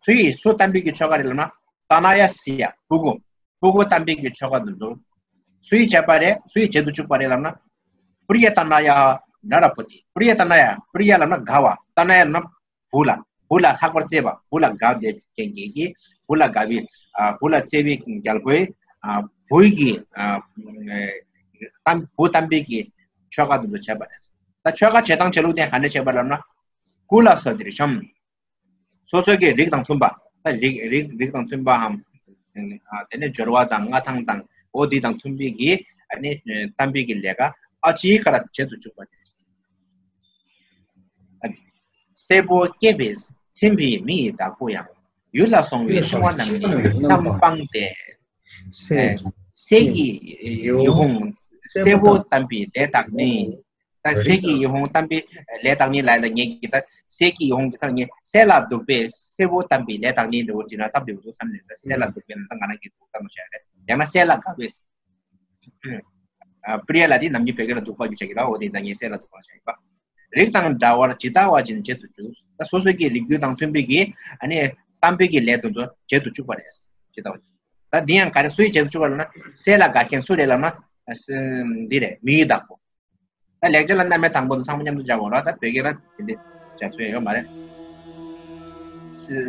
སུ་ཡིས་སུ་བསྟན་པའི་གི་ཆོ་ག་རེད་ལབ་ན། ཏ་ན་ཡ་སི་ཡ་སྤུ་གུ། སྤུ་གུ་བསྟན་པའི་གི་ཆོ་ག་འདི་ཚོ། སུ་ཡིས་བྱས་པ་རེད། སུ་ཡིས་བྱེད་དུ་བཅུག་པ་རེད་ལབ་ན། པྲི་ཡ་ཏ་ན་ཡ་ན་ར་པ་ཏི། པྲི་ཡ་ཏ་ན་ཡ། པྲི་ཡ་ལབ་ན་དགའ་བ། ཏ་ན་ཡ་ལབ་ན་བུ་ལ། བུ་ལ་ལྷག་པར་བརྩེ་བ། བུ་ལ་དགའ་བདེ་ཅན་གྱི་གི་བུ་ལ་དགའ་བའི་ཨ་བུ་ལ་བརྩེ་བའི་རྒྱལ་པོའི་ཨ་བུའི་གི་ཨ་བུ་བསྟན་པའི་གི་ཆོ་ག་འདི་ཚོ་བྱས་པ་རེད། ད་ཆོ་ག་བྱེད་སྟངས་བྱེད་ལུགས་དེ་ག་འདྲ་བྱས་པ་ལབ་ན། ཀུ་ལ་ས་དྲི་ཤམ། སོ་སོ་གི་རིགས་དང་མཐུན་པ། ད་རིགས་རིགས་རིགས་དང་མཐུན་པའམ། ཨ་དེ་ནས་སྦྱོར་བ་དང་མངའ་ཐང་དང་འོ་དེ་དང་མཐུན་པའི་གི་ ཨ་ནི་གཏམ་དཔེ་གི་ལས་ཀ་ཨ་ཅི་ཀ་ར་བྱེད་དུ་བཅུག་པ་རེད། སྲས་པོ་སྐྱེས་པས་ཚིམ་པའི་མི་ཡི་བདག་པོ་ཡང་། ཡུལ་ལ་སོང་བའི་འཆིང་བ་རྣམས་ཀྱིས་རྣམ་སྤངས་ཏེ། སྲས་ཀྱི་ཡིད་འོང་སྲས་པོ་གཏམ་པའི་ལས་དག་ནི། ད་སྲས་ཀྱི་ཡིད་འོང་གཏམ་པའི་ལས་དག་ནི་ལ་ལ་ངེད་ཀྱི་ད་སྲས་ཀྱི་ཡིད་འོང་གི་ཐ་ངེད་སྲས་ལ་སྡུག་པའི་སྲས་པོ་གཏམ་པའི་ལས་དག་ནི་འདྲ་བོ་ཅིག་ན་སྟབས་བདེ་བོ་འདུག་བསམ་ནས་ད་སྲས་ལ་སྡུག་པའི་ན་ད་ང་རང་གི་སྡུག་གཏམ་བྱ་རེད། ཡང་ན་སྲས་ལ་དགའ་བའི། པྲི་ཡ་ལ་དེ་ནམ་རྒྱུན་བོད་སྐད་ལ་སྡུག་པ་རྒྱུ་ཆ་གི་ར་འོ་དེ་ད་ངས་སྲས་ལ་སྡུག་པ་བྱ་ཡིན་པ། རིགས་དང་འདྲ་བར་ཇི་ལྟ་བ་བཞིན་བྱེད་དུ་བཅུག་ད་སོ་སོ་གི་རིགས་རྒྱུད་དང་མཐུན་པའི་གི་ཨ་ནི་གཏམ་དཔེ་གི་ལས་དོན་དུ་བྱེད་དུ་བཅུག་པ་རེད། ཇི་ལྟ་བ་བཞིན། ད་འདི་ཡང་ག་རེ་སུའི་བྱེད་དུ་བཅུག་པ་ལབ་ན་སྲས་ལ་དགའ་མཁན་སུ་རེད་ལབ་ན་འདི་རེད། མི་ཡི་བདག་པོ། ད་ལེགས་སྦྱར་ལ་རྣམ་དབྱེ་དང་པོ་དང་ཚང་མ་མཉམ་དུ་སྦྱར་བ་ར་ད་བོད་སྐད་ལ་དེ་འདྲའི་སྦྱར་སྲོལ་ཡོད་མ་རེད།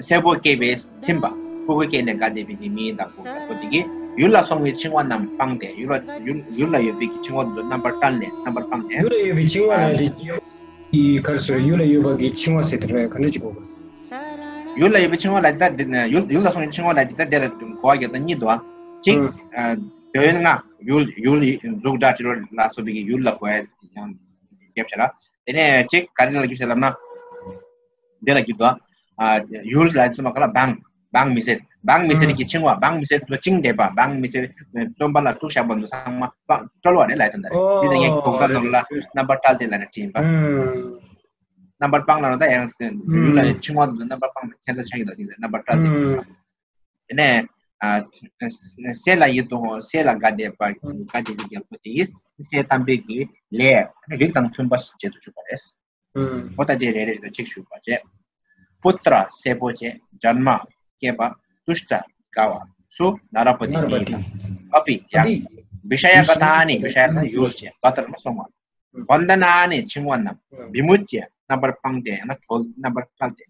སྲས་པོ་སྐྱེས་པས་ཚིམ་པ། ཕྲུ་གུ་སྐྱེས་ནས་དགའ་བསྡད་པའི་གི་མི་ཡི་བདག་པོ་ལ་སོགས་དེ་གིས་ཡུལ་ལ་སོང་བའི་འཆིང་བ་རྣམས་སྤངས་ཏེ་ཡུལ་ལ་ཡུལ་ཡུལ་ལ་ཡོད་པའི་གི་འཆིང་བ་དེ་ཚོ་རྣམ་པར་བཀྲལ་ནས་རྣམ་པར་སྤངས་ནས། ཡུལ་ལ་ཡོད་པའི་འཆིང་བ་ལ་དེ་ཡི་གར་སོ་ཡུལ་ལ་ཡོད་པ་གི་འཆིང་བ་ཟེར་དེ་རེད་ག་འདྲ་ཅིག་གོ་དགོས། ཡུལ་ལ་ཡོད་པའི་འཆིང་བ་ལ་དེ་ད་ཡུལ་ཡུལ་ལ་སོང་བའི་འཆིང་བ་ལ་དེ་ད་དེ་ལ་གོ་བ་རྒྱག་ད་གཉིས་འདུག་ཨ། གཅིག་དོན་ལྔ་ཡུལ་ཡུལ་འཛུགས་སྒྲ་ཅི་རོ་ལ་སོགས་པའི་གི་ཡུལ་ལ་གོ་བ་ཡང་རྒྱབ་བྱ་ལ། དེ་ནས་གཅིག་ག་རེ་ལ་རྒྱུ་ཟེར་ལབ་ན། འདི་ལ་རྒྱུ་དོ། ཡུལ་ལ་ཚོ་མ་ག་ལ་འབངས་འབངས་མི་སེར་འབངས་མི་སེར་གྱི་འཆིང་བ་འབངས་མི་སེར་ཚོ་བཅིངས་བསྡད་པ་འབངས་མི་སེར་བཙོན་པ་ལ་བཙུགས་བཞག་པ་འདུག་ཚང་མ་སྤང་བཀྲོལ་བ་རེད་ལ་ཡ་ད་ད་རེད། འདི་ད་ངས་གོང་ས་ནོར་ལ་རྣམ་པར་བཀྲལ་ཏེ་ལ་ནས་བྲིས་ཡིན་པ། རྣམ་པར་སྤངས་ལ་ན་ད་ཡང་ཡུལ་ལ་འཆིང་བ་འདུག་རྣམ་པར་སྤངས་ཁྱད་མཚར་ཆགས་ཀྱི་འདུག་འདི་ལ་རྣམ་པར་བཀྲལ་ཏེ་བྲིས་པ། དེ་ནས་སྲས་ལ་ཡིད་དུ་འོང་སྲས་ལ་དགའ་བསྡད་པ་དགའ་བསྡད་པའི་རྒྱལ་པོ་དེ་ཡིས་སྲས་གཏམ་དཔེ་གི་ལས་རིགས་དང་མཐུན་པ་བྱེད་དུ་བཅུག་པ་རེད། འོ་ད་དེ་རེ་རེ་བཞིན་གཅིག་ཞུ་བ་བྱས། པུ་ཏྲ་སྲས་པོ་བྱས། ཇན་མ་སྐྱེས་པ། ཏུཤ་ཏ་དགའ་བ། སུ་ན་ར་པ་ཏི་མི་ཡི་དང་། ཨ་པི་ཡང་། བི་ཤ་ཡ་ག་ཐ་ནི་བི་ཤ་ཡ་ན་ཡུལ་བྱས་ག་ཏར་ན་སོང་བ། བན་དྷ་ན་ནི་འཆིང་བ་རྣམས་བི་མུ་ཅེ་རྣམ་པར་སྤངས་ཏེ་ཡང་ན་གྲོལ་རྣམ་པར་བཀྲལ་ཏེ།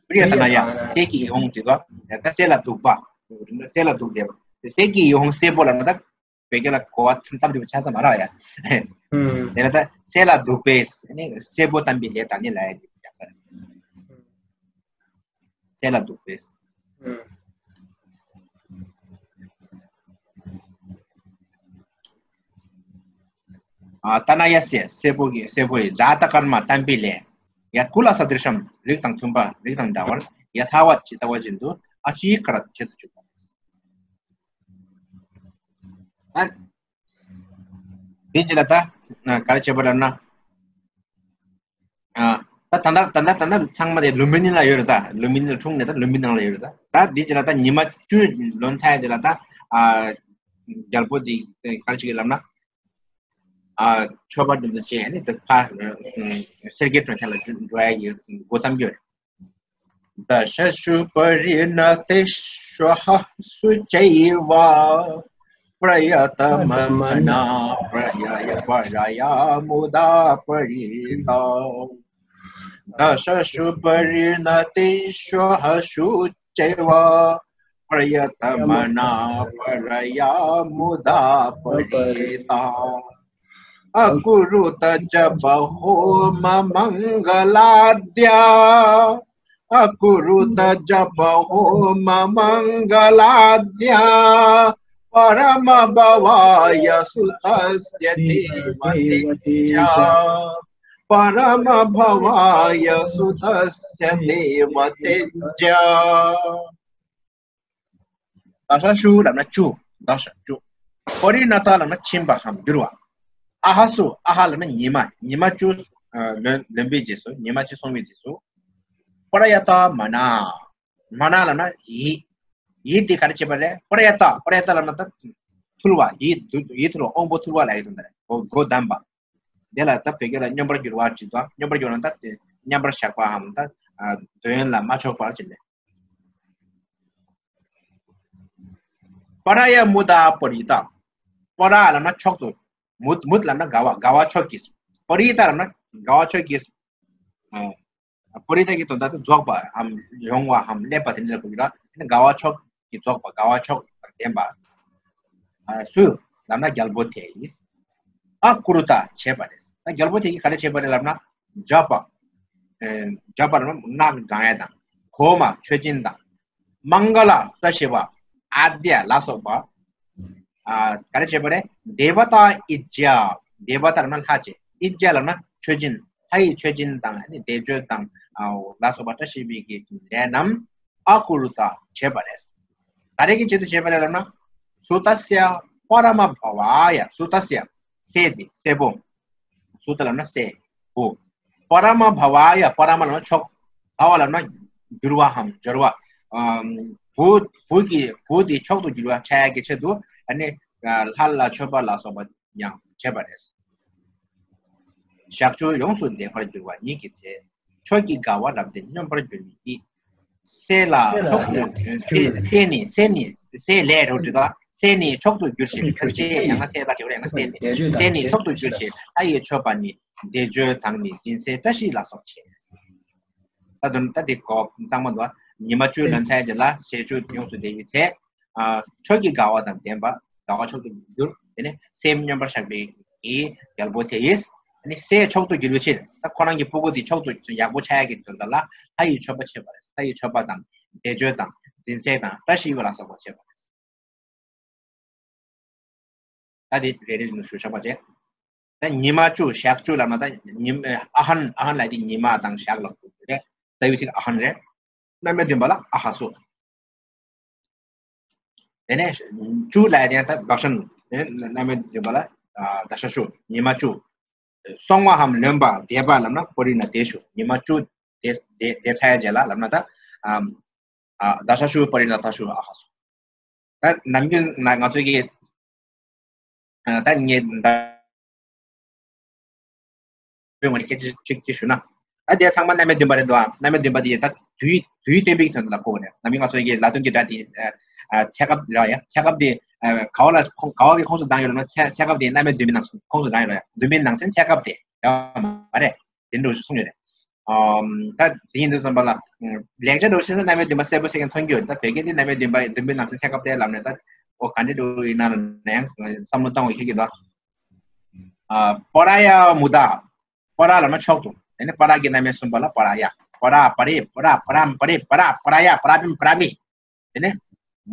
པྲི་ཡ་ཏ་ན་ཡ་སྲས་ཀྱི་ཡིད་འོང་དེ་ག་ད་སྲས་ལ་སྡུག་པ། སྲས་ལ་སྡུག་བསྡད་པ། སྲས་ཀྱི་ཡིད་འོང་སྲས་པོ་ལ་ན་ད། བོད་སྐད་ལ་གོ་བ་ཙམ་དུ་ཆ་ས་མ་རག་ཡ། དེ་ལ་ད་སྲས་ལ་སྡུག་པས་ནི་སྲས་པོ་གཏམ་པའི་ལས་དང་ནི་ལ་ཡ་ཡག་ས་རེད། སྲས་ལ་སྡུག་པས། ཨ་ཏ་ན་ཡ་སྲས་སྲས་པོ་གི་སྲས་པོ་ཡི་ཛཱ་ཏ་ཀརྨ་གཏམ་པའི་ལས། ཡ་ཀུ་ལ་ས་དིར་ཤམ་རིགས་དང་མཐུན་པ་རིགས་དང་འདྲ་བར་ཡ་ཐ་བ་ཇི་ལྟ་བ་བཞིན་དུ་ཨ་ཅི་ཀ་ར་བྱེད་དུ་བཅུག་པ། ཨ། དེ་ཅི་ལ་ད། ག་རེ་བྱེད་པ་ལབ་ན། ཨ། ད་ད་ད་ད་ད་ད་ཚང་མ་དེ་ལུམ་བི་ནི་ལ་ཡོད་རེད་ད། ལུམ་བི་ནི་ལ་འཁྲུངས་ནས་ད་ལུམ་བི་ནི་ལ་ཡོད་རེད་ད། ད་དེ་ཅི་ལ་ད་ཉི་མ་བཅུ་ལོན་ཚར་ཡ་ཅི་ལ་ད། ཨ། རྒྱལ་པོ་དེ་ག་རེ་བྱེད་ཀྱི་ལབ་ན། ཨ། མཆོད་པ་འདི་ཚོ་བྱས་ནས་ད་ཕར་སེར་སྐྱའི་དྲུང་ཁྱེར་ལ་འགྲོ་ཡ་ཡི་འགོ་བརྩམས་ཀྱི་ཡོད་རེད། दशसु परिणतेष्वहसु चैव प्रयतमना प्रययपरया मुदा परीता। दशसु परिणतेष्वहसु चैव प्रयतमना परया मुदा परीता। अकुरुत जप होम मंगलाद्या। अकुरुत जप होम मंगलाद्या। परम भवाय सुतस्य देवतेज्या। परम भवाय सुतस्य देवतेज्या। दशसु ལབ་ན་བཅུ། དཱ་ཤ་བཅུ། པ་རི་ཎ་ཏ་ལབ་ན་ཕྱིན་པའམ་བསྒྱུར་བ། ཨ་ཧ་སུ། ཨ་ཧ་ལབ་ན་ཉི་མ། ཉི་མ་བཅུ་ལོན་ལོན་པའི་རྗེས་སུ། ཉི་མ་བཅུ་སོང་བའི་རྗེས་སུ། པ་ར་ཡ་ཏ་མ་ན། མ་ན་ལབ་ན་ཡིད། ཡིད་དེ་ག་རེ་བྱེད་པ་རེད། པ་ར་ཡ་ཏ། པ་ར་ཡ་ཏ་ལབ་ན་ད་ཐུལ་བ། ཡིད་དུ་ཡིད་ཐུལ་བ། དབང་པོ་ཐུལ་བ་ལ་ཡིད་དུ་འདི་རེད། སྒོ་སྒོ་བསྡམས་པ། དེ་ལ་ད་བོད་སྐད་ལ་སྙོམས་པར་བསྒྱུར་བ་བྲིས་དང་། སྙོམས་པར་བསྒྱུར་ན་ད་དེ་མཉམ་པར་བཞག་པའམ་ད་དོན་ལ་མ་ཕྱོགས་པར་བྱེད་ལས། པ་ར་ཡ་མུ་དཱ་པ་རི་ཏ། པ་ར་ལབ་ན་མཆོག་ཏུ། མུ་མུ་ལབ་ན་དགའ་བ། དགའ་བ་མཆོག་གིས། པ་རི་ཏ་ལབ་ན་དགའ་བ་མཆོག་གིས། པ་རི་ཏ་གི་དོན་དག་དེ་རྫོགས་པའམ་ཡོང་བའམ་སླེབས་པ་དེ་འདྲ་ལ་གོ་རྒྱུ་ར། དགའ་བ་མཆོག་གིས་རྫོགས་པ། དགའ་བ་མཆོག་དང་ལྡན་པ། སུ་ལབ་ན་རྒྱལ་པོ་དེ་ཡིས། ཨ་ཀུ་རུ་ཏ་བྱས་པ་རེད། ད་རྒྱལ་པོ་དེ་ཡིས་ག་རེ་བྱས་པ་རེད་ལབ་ན། ཇ་པ། ཇ་པ་ལབ་ན་སྔགས་བགྲང་ཡ་དང་། ཧོ་མ་མཆོད་སྦྱིན་དང་། མངྒ་ལ་བཀྲ་ཤིས་པ། ཨཱ་དྱ་ལ་སོགས་པ། ཨ། ག་རེ་བྱེད་པ་རེད། དེ་བ་ཏཱ་ཨཱ་ཙྱ། དེ་བ་ཏཱ་ལབ་ན་ལྷ་བྱས། ཨཱ་ཙྱ་ལབ་ན་མཆོད་སྦྱིན། ལྷ་ཡི་མཆོད་སྦྱིན་དང་ནི་བཟླས་བརྗོད་དང་། ཨ། ལ་སོགས་པ་བཀྲ་ཤིས་པའི་གི་ལས་རྣམས་ཨ་ཀུ་རུ་ཏ་བྱེད་པ་རེད། ག་རེ་གི་ཆེད་དུ་བྱེད་པ་རེད་ལབ་ན། སུ་ཏཱ་སྱ་པ་ར་མ་བྷ་ཝཱ་ཡ། སུ་ཏཱ་སྱ། སྲས་དེ། སྲས་པོ། སུ་ཏཱ་ལབ་ན་སྲས། བུ། པ་ར་མ་བྷ་ཝཱ་ཡ། པ་ར་མ་ལབ་ན་མཆོག་བྷ་ཝ་ལབ་ན་འགྱུར་བའམ་འབྱོར་བ། ཨམ། བུ། བུ་གི། བུ་དེ་མཆོག་ཏུ་འགྱུར་བ་ཆགས་ཡ་གི་ཆེད་དུ། ཨ་ནི། ཨ། ལྷ་ལ་མཆོད་པ་ལ་སོགས་པ་ཡང་བྱེད་པ་རེད། ཞག་བཅུ་ཡོངས་སུ་བདེ་བར་འགྱུར་བ་ཉིད་ཀྱི་ཚེ། ཁྱོད་ཀྱི་དགའ་བ་རབ་སྟེར་སྙོམས་པར་འགྱུར་བའི་ཡིད། སྲས་ལ་མཆོག་ཏུ། སྲས་ནི། སྲས་ནི། སྲས་ལས་རོ་དྲི་ད། སྲས་ནི་མཆོག་ཏུ་གྱུར་ཞིང་། སྲས་ཡང་ན་སྲས་ལ་དྲི་བ་ཡང་ན་སྲས་ནི། སྲས་ནི་མཆོག་ཏུ་གྱུར་ཞིང་། ལྷ་ཡི་མཆོད་པ་ནི། བཟླས་བརྗོད་དང་ནི་སྦྱིན་སྲེག་བཀྲ་ཤིས་ལ་སོགས་བྱས། ད་དུང་ད་དེ་གོ་གཙང་མ་འདུག་ཉི་མ་བཅུ་ལོན་ཚར་རྗེས་ལ་ཞག་བཅུ་ཡོངས་སུ་བདེ་བའི་ཚེ། ཨ། ཁྱོད་ཀྱི་དགའ་བ་དང་ལྡན་པ། དགའ་བ་མཆོག་ཏུ་གྱུར། དེ་ནས་སེམས་སྙོམས་པར་བཞག་པའི་གི་རྒྱལ་པོ་དེ་ཡིས། དེ་ནས་སྲས་མཆོག་ཏུ་གྱུར་བའི་ཕྱིར། ད་ཁོ་རང་གི་སྤུ་གུ་དེ་མཆོག་ཏུ་ཡག་པོ་ཆགས་ཡག་གི་དོན་དག་ལ་ལྷ་ཡི་མཆོད་པ་བྱེད་པ་རེད། ལྷ་ཡི་མཆོད་པ་དང་བཟླས་བརྗོད་དང་སྦྱིན་སྲེག་དང་བཀྲ་ཤིས་པ་ལ་སོགས་པ་བྱེད་པ་རེད། ད་དེ་རེ་རེ་བཞིན་དུ་ཞུ་ཆོག་པ་བྱས། ད་ཉི་མ་བཅུ། ཞག་བཅུ་ལབ་ན་ད་ཉི། ཨ་ཧན། ཨ་ཧན་ལབ་དེ་ཉི་མ་དང་ཞག་ལ་གོ་གི་རེད། རྩ་བའི་ཚིག་ཨ་ཧན་རེད། རྣམ་དབྱེ་བདུན་པ་ལ་ཨ་ཧ་སུ། དེ་ནས་བཅུ་ལབ་དེ་ད་དཱ་ཤན། དེ་ནས་རྣམ་དབྱེ་བདུན་པ་ལ་ཨ་དཱ་ཤ་ཤུ། ཉི་མ་བཅུ། སོང་བའམ་ལོན་པ་བསྡད་པ་ལབ་ན་པ་རི་ཎ་དེ་ཤུ། ཉི་མ་བཅུ་བསྡད་བསྡད་བསྡད་ཚར་རྗེས་ལ་ལབ་ན་ད། ཨ། ཨ། དཱ་ཤ་ཤུ་པ་རི་ཎ་ཏ་ཤུ་ཨ་ཧ་སུ། ད་ནམ་རྒྱུན་ང་ང་ཚོའི་གི། ཨ། ད་ངས་ད་བོད་ངོས་ནས་སྐད་ཆ་གཅིག་གཅིག་ཞུ་ན། ད་དེ་ཚང་མ་རྣམ་དབྱེ་བདུན་པ་རེད་འདུག་ཨ། རྣམ་དབྱེ་བདུན་པ་དེ་ད་དུས་དུས་སྟོན་པའི་དོན་དག་ལ་གོ་དགོས་རེད། ནམ་རྒྱུན་ང་ཚོའི་གི་ལ་དོན་གྱི་སྒྲ་དེ། ཨ། ཨ། ཚེ་སྐབས་རེད་ཡ། ཚེ་སྐབས་དེ། ཨ། ག་བ་ལ་ཁོངས་ག་བ་གི་ཁོངས་སུ་བགྲང་ཡོད་ལབ་ན་ཚེ་ཚེ་སྐབས་དེ་རྣམ་དབྱེ་བདུན་པའི་ནང་ཁོངས་སུ་བགྲང་ཡོད་རེད། བདུན་པའི་ནང་ཚན་ཚེ་སྐབས་དེ་ཡོད་མ་རེད། དེ་འདྲ་གསུངས་ཡོད་རེད། ཨམ། ད་དེ་ཡིན་དུས་ཙམ་པ་ལ། ཨམ། ལེགས་སྦྱར་འདྲ་བོ་བཤད་ན་རྣམ་དབྱེ་བདུན་པ་གསལ་པོ་གསལ་མཁན་མཐོང་གི་ཡོད། ད་བོད་སྐད་འདི་རྣམ་དབྱེ་བདུན་པ་བདུན་པའི་ནང་ཚན་ཚེ་སྐབས་དེ་ལབ་ནས་ད། ཨོ་ག་འདྲ་འདྲ་བོ་ཡིན་ན་ལབ་ནས་ཡང་བསམ་བློ་བཏང་བ་ཁྱེད་ཀྱིས་ད། ཨ། པ་ར་ཡ་མུ་ད། པ་ར་ལབ་ན་མཆོག་ཏུ། དེ་ནས་པ་ར་གི་རྣམ་དབྱེ་གསུམ་པ་ལ་པ་ར་ཡ། པ་ར། པ་རེ། པ་ར། པ་ར་མ། པ་རེ། པ་ར། པ་ར་ཡ། པ་ར་བི། པ་ར་མི། དེ་ནས་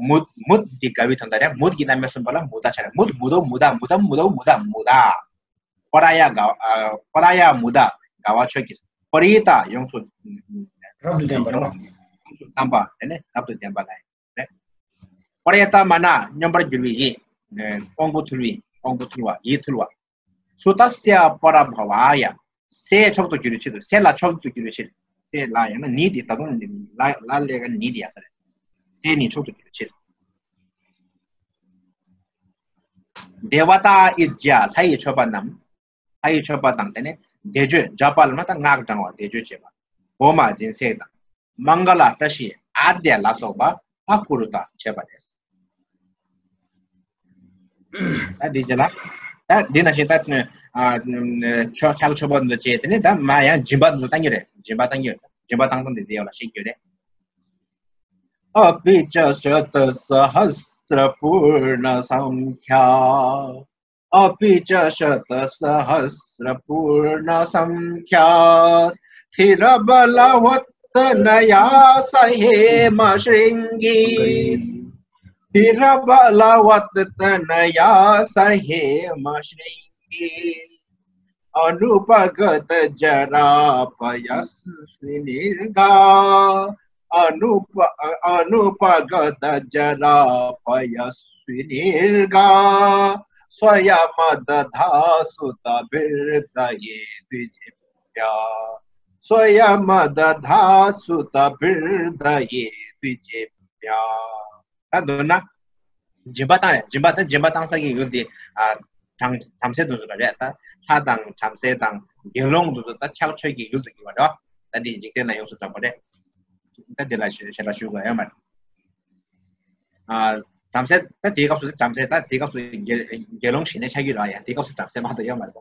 མུ། མུ་འདི་དགའ་བའི་དོན་དག་རེད། མུ་གི་རྣམ་དབྱེ་གསུམ་པ་ལ་མུ་ད་ཆ་རེད། མུ། མུ་དོ། མུ་ད། མུ་དམ། མུ་དོ། མུ་ད། མུ་ད། པ་ར་ཡ་དགའ། ཨ། པ་ར་ཡ་མུ་ད། དགའ་བ་ཁྱོད་ཀྱིས། པ་རི་ཏ། ཡོངས་སུ། རབ་ཏུ་ལྡན་པ་རེད། ཡོངས་སུ་བསྡམས་པ། དེ་ནས་རབ་ཏུ་ལྡན་པ་ལ་རེད། པ་རི་ཏ་མ་ན། སྙོམས་པར་གྱུར་པའི་ཡིད། དབང་པོ་ཐུལ་བའི། དབང་པོ་ཐུལ་བ། ཡིད་ཐུལ་བ། སུ་ཏ་སྱ་པ་ར་བྷ་ཝཱ་ཡ། སྲས་མཆོག་ཏུ་གྱུར་བའི་ཕྱིར་དུ། སྲས་ལ་མཆོག་ཏུ་གྱུར་བའི་ཕྱིར། སྲས་ལ་ཡང་ན་ནི་དེ་ད་དུང་ལ་ལ་ལས་ཀ་ནི་དེ་ཡ་ས་རེད། སྲས་ནི་མཆོག་ཏུ་གྱུར་བའི་ཕྱིར། དེ་བ་ཏ་ཨཱ་ཙྱ། ལྷ་ཡི་མཆོད་པ་རྣམས། ལྷ་ཡི་མཆོད་པ་དང་དེ་ནས་བཟླས་བརྗོད། ཛ་པ་ལབ་ན་ད་སྔགས་བགྲང་བ་བཟླས་བརྗོད་བྱེད་པ། ཧོ་མ་སྦྱིན་སྲེག་དང་། མངྒ་ལ་བཀྲ་ཤིས་ཨཱ་དྱ་ལ་སོགས་པ་ཨ་ཀུ་རུ་ཏ་བྱེད་པ་རེད། ད་འདི་རྗེས་ལ། ད་འདི་ནང་བཞིན་ད། ཨ། ཕྱག་མཆོད་པ་འདི་བྱས་དེ་ནས་ད་མ་ཡང་སྦྱིན་པ་འདི་བཏང་གི་རེད། སྦྱིན་པ་བཏང་གི་ཡོད། སྦྱིན་པ་བཏང་སྟངས་འདི་འདི་ཡོད་ལ་ཤེས་ཀྱི་ཡོད་རེད། अपिच शतसहस्रपूर्णसंख्या। अपिच शतसहस्रपूर्णसंख्या। स्थिरबलवत्तनया सहेम शृङ्गी। स्थिरबलवत्तनया सहेम शृङ्गी। अनुपगतजरापयस्विनिर्घा। अनुप-, अनुपगतजरापयस्विनिर्घा। स्वयमदधासुतभिर्दये द्विजेभ्यः। स्वयमदधासुतभिर्दये द्विजेभ्यः। ད་མདོར་ན། སྦྱིན་པ་བཏང་རེད། སྦྱིན་པ་ད་སྦྱིན་པ་བཏང་ས་གི་ཡུལ་དེ། ཨ། བྲམ་བྲམ་ཟེ་དེ་ཚོ་ལ་རེད། ད་ལྷ་དང་བྲམ་ཟེ་དང་དགེ་སློང་དེ་ཚོ་ད་ཕྱག་མཆོད་ཀྱི་ཡུལ་དུ་གྱུར་བ་རེད། ད་འདི་འཇིག་རྟེན་ན་ཡོངས་སུ་གྲགས་པ་རེད། ད་འདི་ལ་ཞེ་དྲག་ཞུ་དགོས་ཡོད་མ་རེད། ཨ། བྲམ་ཟེ་ད་དེའི་སྐབས་སུ་བྲམ་ཟེ་ད་དེའི་སྐབས་སུ་དགེ་དགེ་སློང་ཞིག་ནས་ཆགས་ཀྱི་རེད་ཡ། དེའི་སྐབས་སུ་བྲམ་ཟེ་མ་གཏོགས་ཡོད་མ་རེད།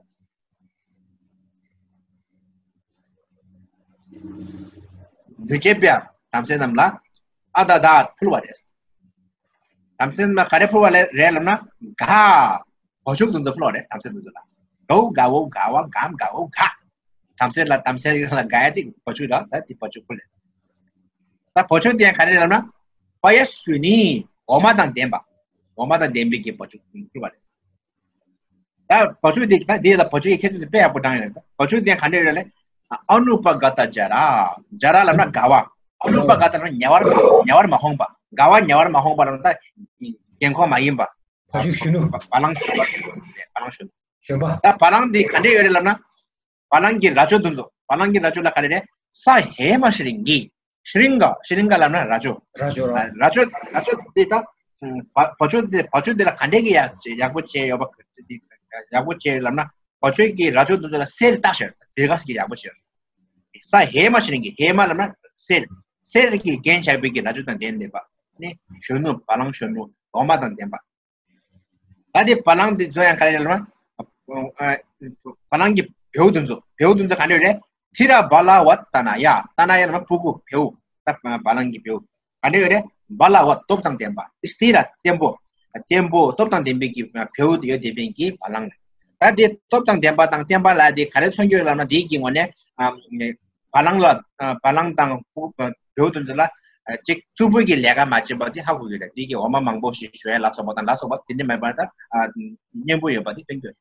འདུས་བྱས་པའི་བྲམ་ཟེ་རྣམས་ལ་ཨ་དྷ་དྷ་ཕུལ་བ་རེད། བྲམ་ཟེ་རྣམས་ལ་ག་རེ་ཕུལ་བ་རེད་ལབ་ན། ག་བོ་ཆུག་དུ་འདི་ཕུལ་བ་རེད། བྲམ་ཟེ་འདི་ཚོ་ལ། གའུ་གའོ་ག་བ་གམ་གའོ་ག། བྲམ་ཟེ་ལ་བྲམ་ཟེ་ལ་དགའ་ཡ་དེ་བོ་ཆུག་རེད། ད་དེ་བོ་ཆུག་ཕུལ་རེད། ད་བོ་ཆུག་དེ་ཡང་ག་རེ་ལབ་ན། པ་ཡ་སུ་ནི། འོ་མ་དང་ལྡན་པ། འོ་མ་དང་ལྡན་པའི་གི་བ་ཕྱུགས་ཕུལ་བ་རེད། ད་བ་ཕྱུགས་དེ་ད་དེ་ལ་བ་ཕྱུགས་ཀྱི་ཁྱད་ཆོས་དེ་དཔེ་ཡག་པོ་དྲངས་ཡོད་རེད། ད་བ་ཕྱུགས་དེ་ག་འདྲ་ཡོད་རེད་ལབ་ན། ཨ་ནུ་པ་ག་ཏ་ཇ་ར། ཇ་ར་ལབ་ན་དགའ་བ། ཨ་ནུ་པ་ག་ཏ་ལབ་ན་ཉེ་བར་ཉེ་བར་མ་ཧོངས་པ། དགའ་བ་ཉེ་བར་མ་ཧོངས་པ་ལབ་ན་ད་རྒན་འཁོགས་མ་ཡིན་པ། བ་ཕྱུགས་གཞོན་ནུ། བ་ལང་གཞོན་པ། བ་ལང་གཞོན་ནུ། གཞོན་པ། ད་བ་ལང་དེ་ག་འདྲ་ཡོད་རེད་ལབ་ན། བ་ལང་གི་རྭ་ཅོ་དེ་ཚོ། བ་ལང་གི་རྭ་ཅོ་ལ་ག་རེ་རེད། ས་ཧེ་མ་ཤྲིང་གི། ཤྲིང་ག་ཤྲིང་ག་ལབ་ན་རྭ་ཅོ། རྭ་ཅོ་ར། རྭ་ཅོ་རྭ་ཅོ་དེ་ད་བ་བ་ཅོ་དེ་བ་ཅོ་དེ་ལ་ག་འདྲས་ཀྱི་ཡག་ཡག་པོ་བྱས་ཡོད་པ། ཡག་པོ་བྱས་ལབ་ན། བ་ཅོ་གི་རྭ་ཅོ་དེ་ཚོ་ལ་གསེར་བཏགས་ཤག་དེ་ག་ཟེར་གྱི་ཡག་པོ་བྱས། ས་ཧེ་མ་ཤྲིང་གི། ཧེ་མ་ལབ་ན་གསེར། གསེར་གྱིས་བརྒྱན་བཞག་པའི་གི་རྭ་ཅོ་དང་ལྡན་བསྡད་པ། ནི་གཞོན་ནུ། བ་ལང་གཞོན་ནུ། འོ་མ་དང་ལྡན་པ། ད་དེ་བ་ལང་དེ་ཚོ་ཡང་ག་རེ་ལབ་ན། ཨ་བ་ལང་གི་བེའུ་དེ་ཚོ། བེའུ་དེ་ཚོ་ག་འདྲ་ཡོད་རེད། ཐི་ར་བ་ལ་བ་ཏ་ན་ཡ། ཏ་ན་ཡ་ལབ་ན་ཕྲུ་གུ། བེའུ། ད་བ་ལང་གི་བེའུ་ག་འདྲ་ཡོད་རེད། བ་ལ་བ་སྟོབས་དང་ལྡན་པ། སི་ཐི་ར་བརྟན་པོ། བརྟན་པོ་སྟོབས་དང་ལྡན་པའི་གི་བེའུ་དེ་ཡོད་བསྡད་པའི་གི་བ་ལང་རེད། ད་དེ་སྟོབས་དང་ལྡན་པ་དང་བརྟན་པ་ལ་དེ་ག་རེ་མཚོན་གྱི་ཡོད་ལབ་ན། དེའི་གི་ངོས་ནས་ཨ་བ་ལང་ལ་ཨ་བ་ལང་དང་བེའུ་དེ་ཚོ་ལ་ཨ་ཅིག་རྩུབ་པོའི་གི་ལས་ཀ་མ་བྱེད་པ་དེ་ཧ་གོ་གི་རེད། དེ་གི་འོ་མ་མང་པོ་ཞིག་བཞོ་ཡ་ལ་སོགས་པ་དང་ལ་སོགས་པ་དེ་འདྲ་མེད་པར་ད་ཨ་སྙན་པོ་ཡོད་པ་དེ་སྟོན་གྱི་ཡོད།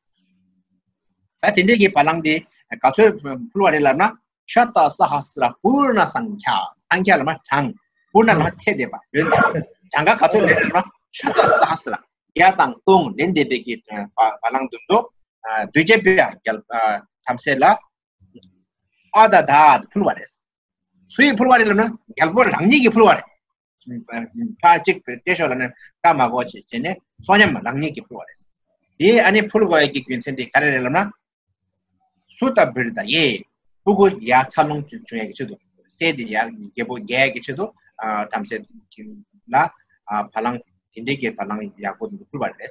ད་དེ་འདྲའི་གི་བ་ལང་དེ་ག་ཚོད་ཕུལ་བ་རེད་ལབ་ན། ཤ་ཏ་ས་ཧ་སི་ར་པུར་ཎ་སང་ཁྱ། སང་ཁྱ་ལབ་ན་གྲངས། པུར་ཎ་ལབ་ན་ཚད་ལྡན་པ། ཡོད་ན་གྲངས་ཀ་ག་ཚོད་ལེན་ལབ་ན། ཤ་ཏ་ས་ཧ་སི་ར། བརྒྱ་དང་སྟོང་ལེན་བསྡད་པའི་གི་བ་བ་ལང་དེ་ཚོ། ཨ་དུས་རྒྱབ་པའི་རྒྱལ་ཨ་བྲམ་ཟེ་ལ་ཨ་ད་ད་ཕུལ་བ་རེད། སུ་ཡིས་ཕུལ་བ་རེད་ལབ་ན། རྒྱལ་པོ་རང་ཉིད་ཀྱིས་ཕུལ་བ་རེད། ཕར་གཅིག་སྟེར་ཤོག་ལབ་ནས་བཀའ་མ་བསྒོ་བྱས་བྱས་ནས་བསོད་སྙོམས་རང་ཉིད་ཀྱིས་ཕུལ་བ་རེད། དེ་ཨ་ནི་ཕུལ་དགོས་ཡ་གི་རྒྱུ་མཚན་དེ་ག་རེ་རེད་ལབ་ན། སུ་ཏ་བིར་ད་ཡེ། ཕྲུ་གུ་ཡར་འཚར་ལོངས་བྱུང་ཡ་གི་ཆེད་དུ། སྲས་དེ་ཡར་རྒྱལ་པོ་རྒྱལ་ཡ་གི་ཆེད་དུ། ཨ་བྲམ་ཟེ་ལ་ཨ་བ་ལང་དེ་འདྲའི་གི་བ་ལང་ཡག་པོ་དེ་ཕུལ་བ་རེད།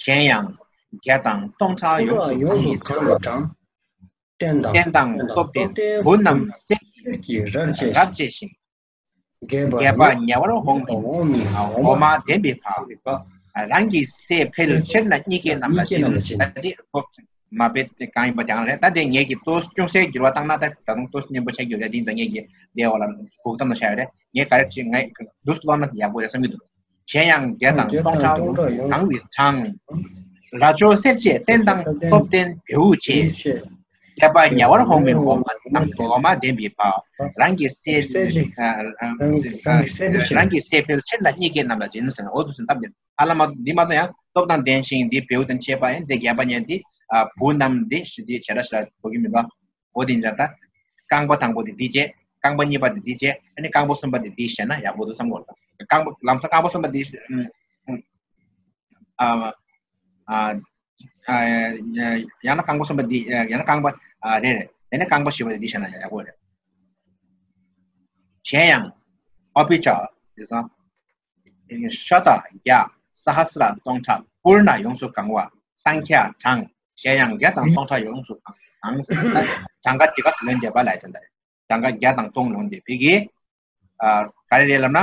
གཞན་ཡང་བརྒྱ་དང་སྟོང་ཕྲག་ཡོངས་སུ་གང་བའི་གྲངས། རྟེན་དང་རྟེན་དང་སྟོབས་ལྡན་བུ་རྣམས་གསེར་གྱི་རར་བཅས་ཤིང་། རྒྱས་པ་ཉེ་བར་འོང་མིན་འོ་མ་ལྡན་པའི་བར། རང་གི་སྲས་འཕེལ་ཕྱིར་ན་གཉིས་ཀའི་རྣམས་ལ་སྦྱིན། ད་འདི་ཁོ་མ་དཔེ་གང་ཡིན་པ་དེ་རང་རེད། ད་དེ་ངེད་ཀྱིས་ཏོག་ཅུང་ཟད་འགྱུར་བ་བཏང་ན། ད་ད་དུང་ཏོག་སྙན་པོ་ཆགས་ཀྱི་ཡོད་རེད། འདི་ད་ངེད་ཀྱིས་དེའི་འོག་ལ་གུག་ཙམ་དུ་བཞག་ཡོད་རེད། ངས་ག་རེ་བྱེད། ངས་འདུག་སེ་ཀློག་ན་ཡག་པོ་རེད་བསམ་གྱི་འདུག་གཞན་ཡང་བརྒྱ་དང་སྟོང་ཕྲག་གང་བའི་གྲངས། རྭ་ཅོ་གསེར་བཅས་རྟེན་དང་སྟོབས་ལྡན་བེའུ་བཅས། རྒྱས་པ་ཉེ་བར་འོང་མིན་འོ་མ་དང་འོ་མ་ལྡན་པའི་བར། རང་གི་སྲས། རང་གི་སྲས་འཕེལ་ཕྱིར་ན་གཉིས་ཀའི་རྣམས་ལ་སྦྱིན་ཟེར་ན། འོ་དེ་ཚོ་སྟབས་བདེ། ཨ་ལ་མ་འདི་མ་གཏོགས་ཡང་སྟོབས་དང་ལྡན་ཞིང་འདི་བེའུ་དང་བཅས་པ་ཡང་འདི་རྒྱས་པ་ཉན་འདི་བུ་རྣམས་འདི་ཞི་འདི་བྱེ་བྲག་ཞེ་དྲག་གོ་གི་མི་འདུག་འོ་དེ་འདྲ་ད། རྐང་པ་དང་པོ་དེ་འདི་བྱས། རྐང་པ་གཉིས་པ་དེ་འདི་བྱས། ཨ་ནི་རྐང་པ་གསུམ་པ་དེ་འདི་བྱས་ན་ཡག་པོ་འདུག་བསམ་གྱི་ཡོད། རྐང་པ་ལམ་སང་རྐང་པ་གསུམ་པ་འདི། ཨ་ཨ་ཨ་ཡང་ན་རྐང་པ་གསུམ་པ་འདི། ཡང་ན་རྐང་པ་ཨ་རེ་རེ། དེ་ནས་རྐང་པ་བཞི་པ་དེ་འདི་བྱས་ན་ཡག་པོ་རེད། གཞན་ཡང་། ཨ་པི་ཅ། དེ་སོང་། ཤ་ཏ་བརྒྱ། ས་ཧ་སི་ར་སྟོང་ཕྲག། པུར་ཎ་ཡོངས་སུ་གང་བ། སང་ཁྱ་གྲངས། གཞན་ཡང་བརྒྱ་དང་སྟོང་ཕྲག་ཡོངས་སུ་གང་། གང་ཟེར་ན་གྲངས་ཀ་དེ་ག་ལོན་བསྡད་པ་ལ་ཡ་དོན་དག་རེད། གྲངས་ཀ་བརྒྱ་དང་སྟོང་ལོན་བསྡད་པའི་གི། ཨ་ག་རེ་རེད་ལབ་ན།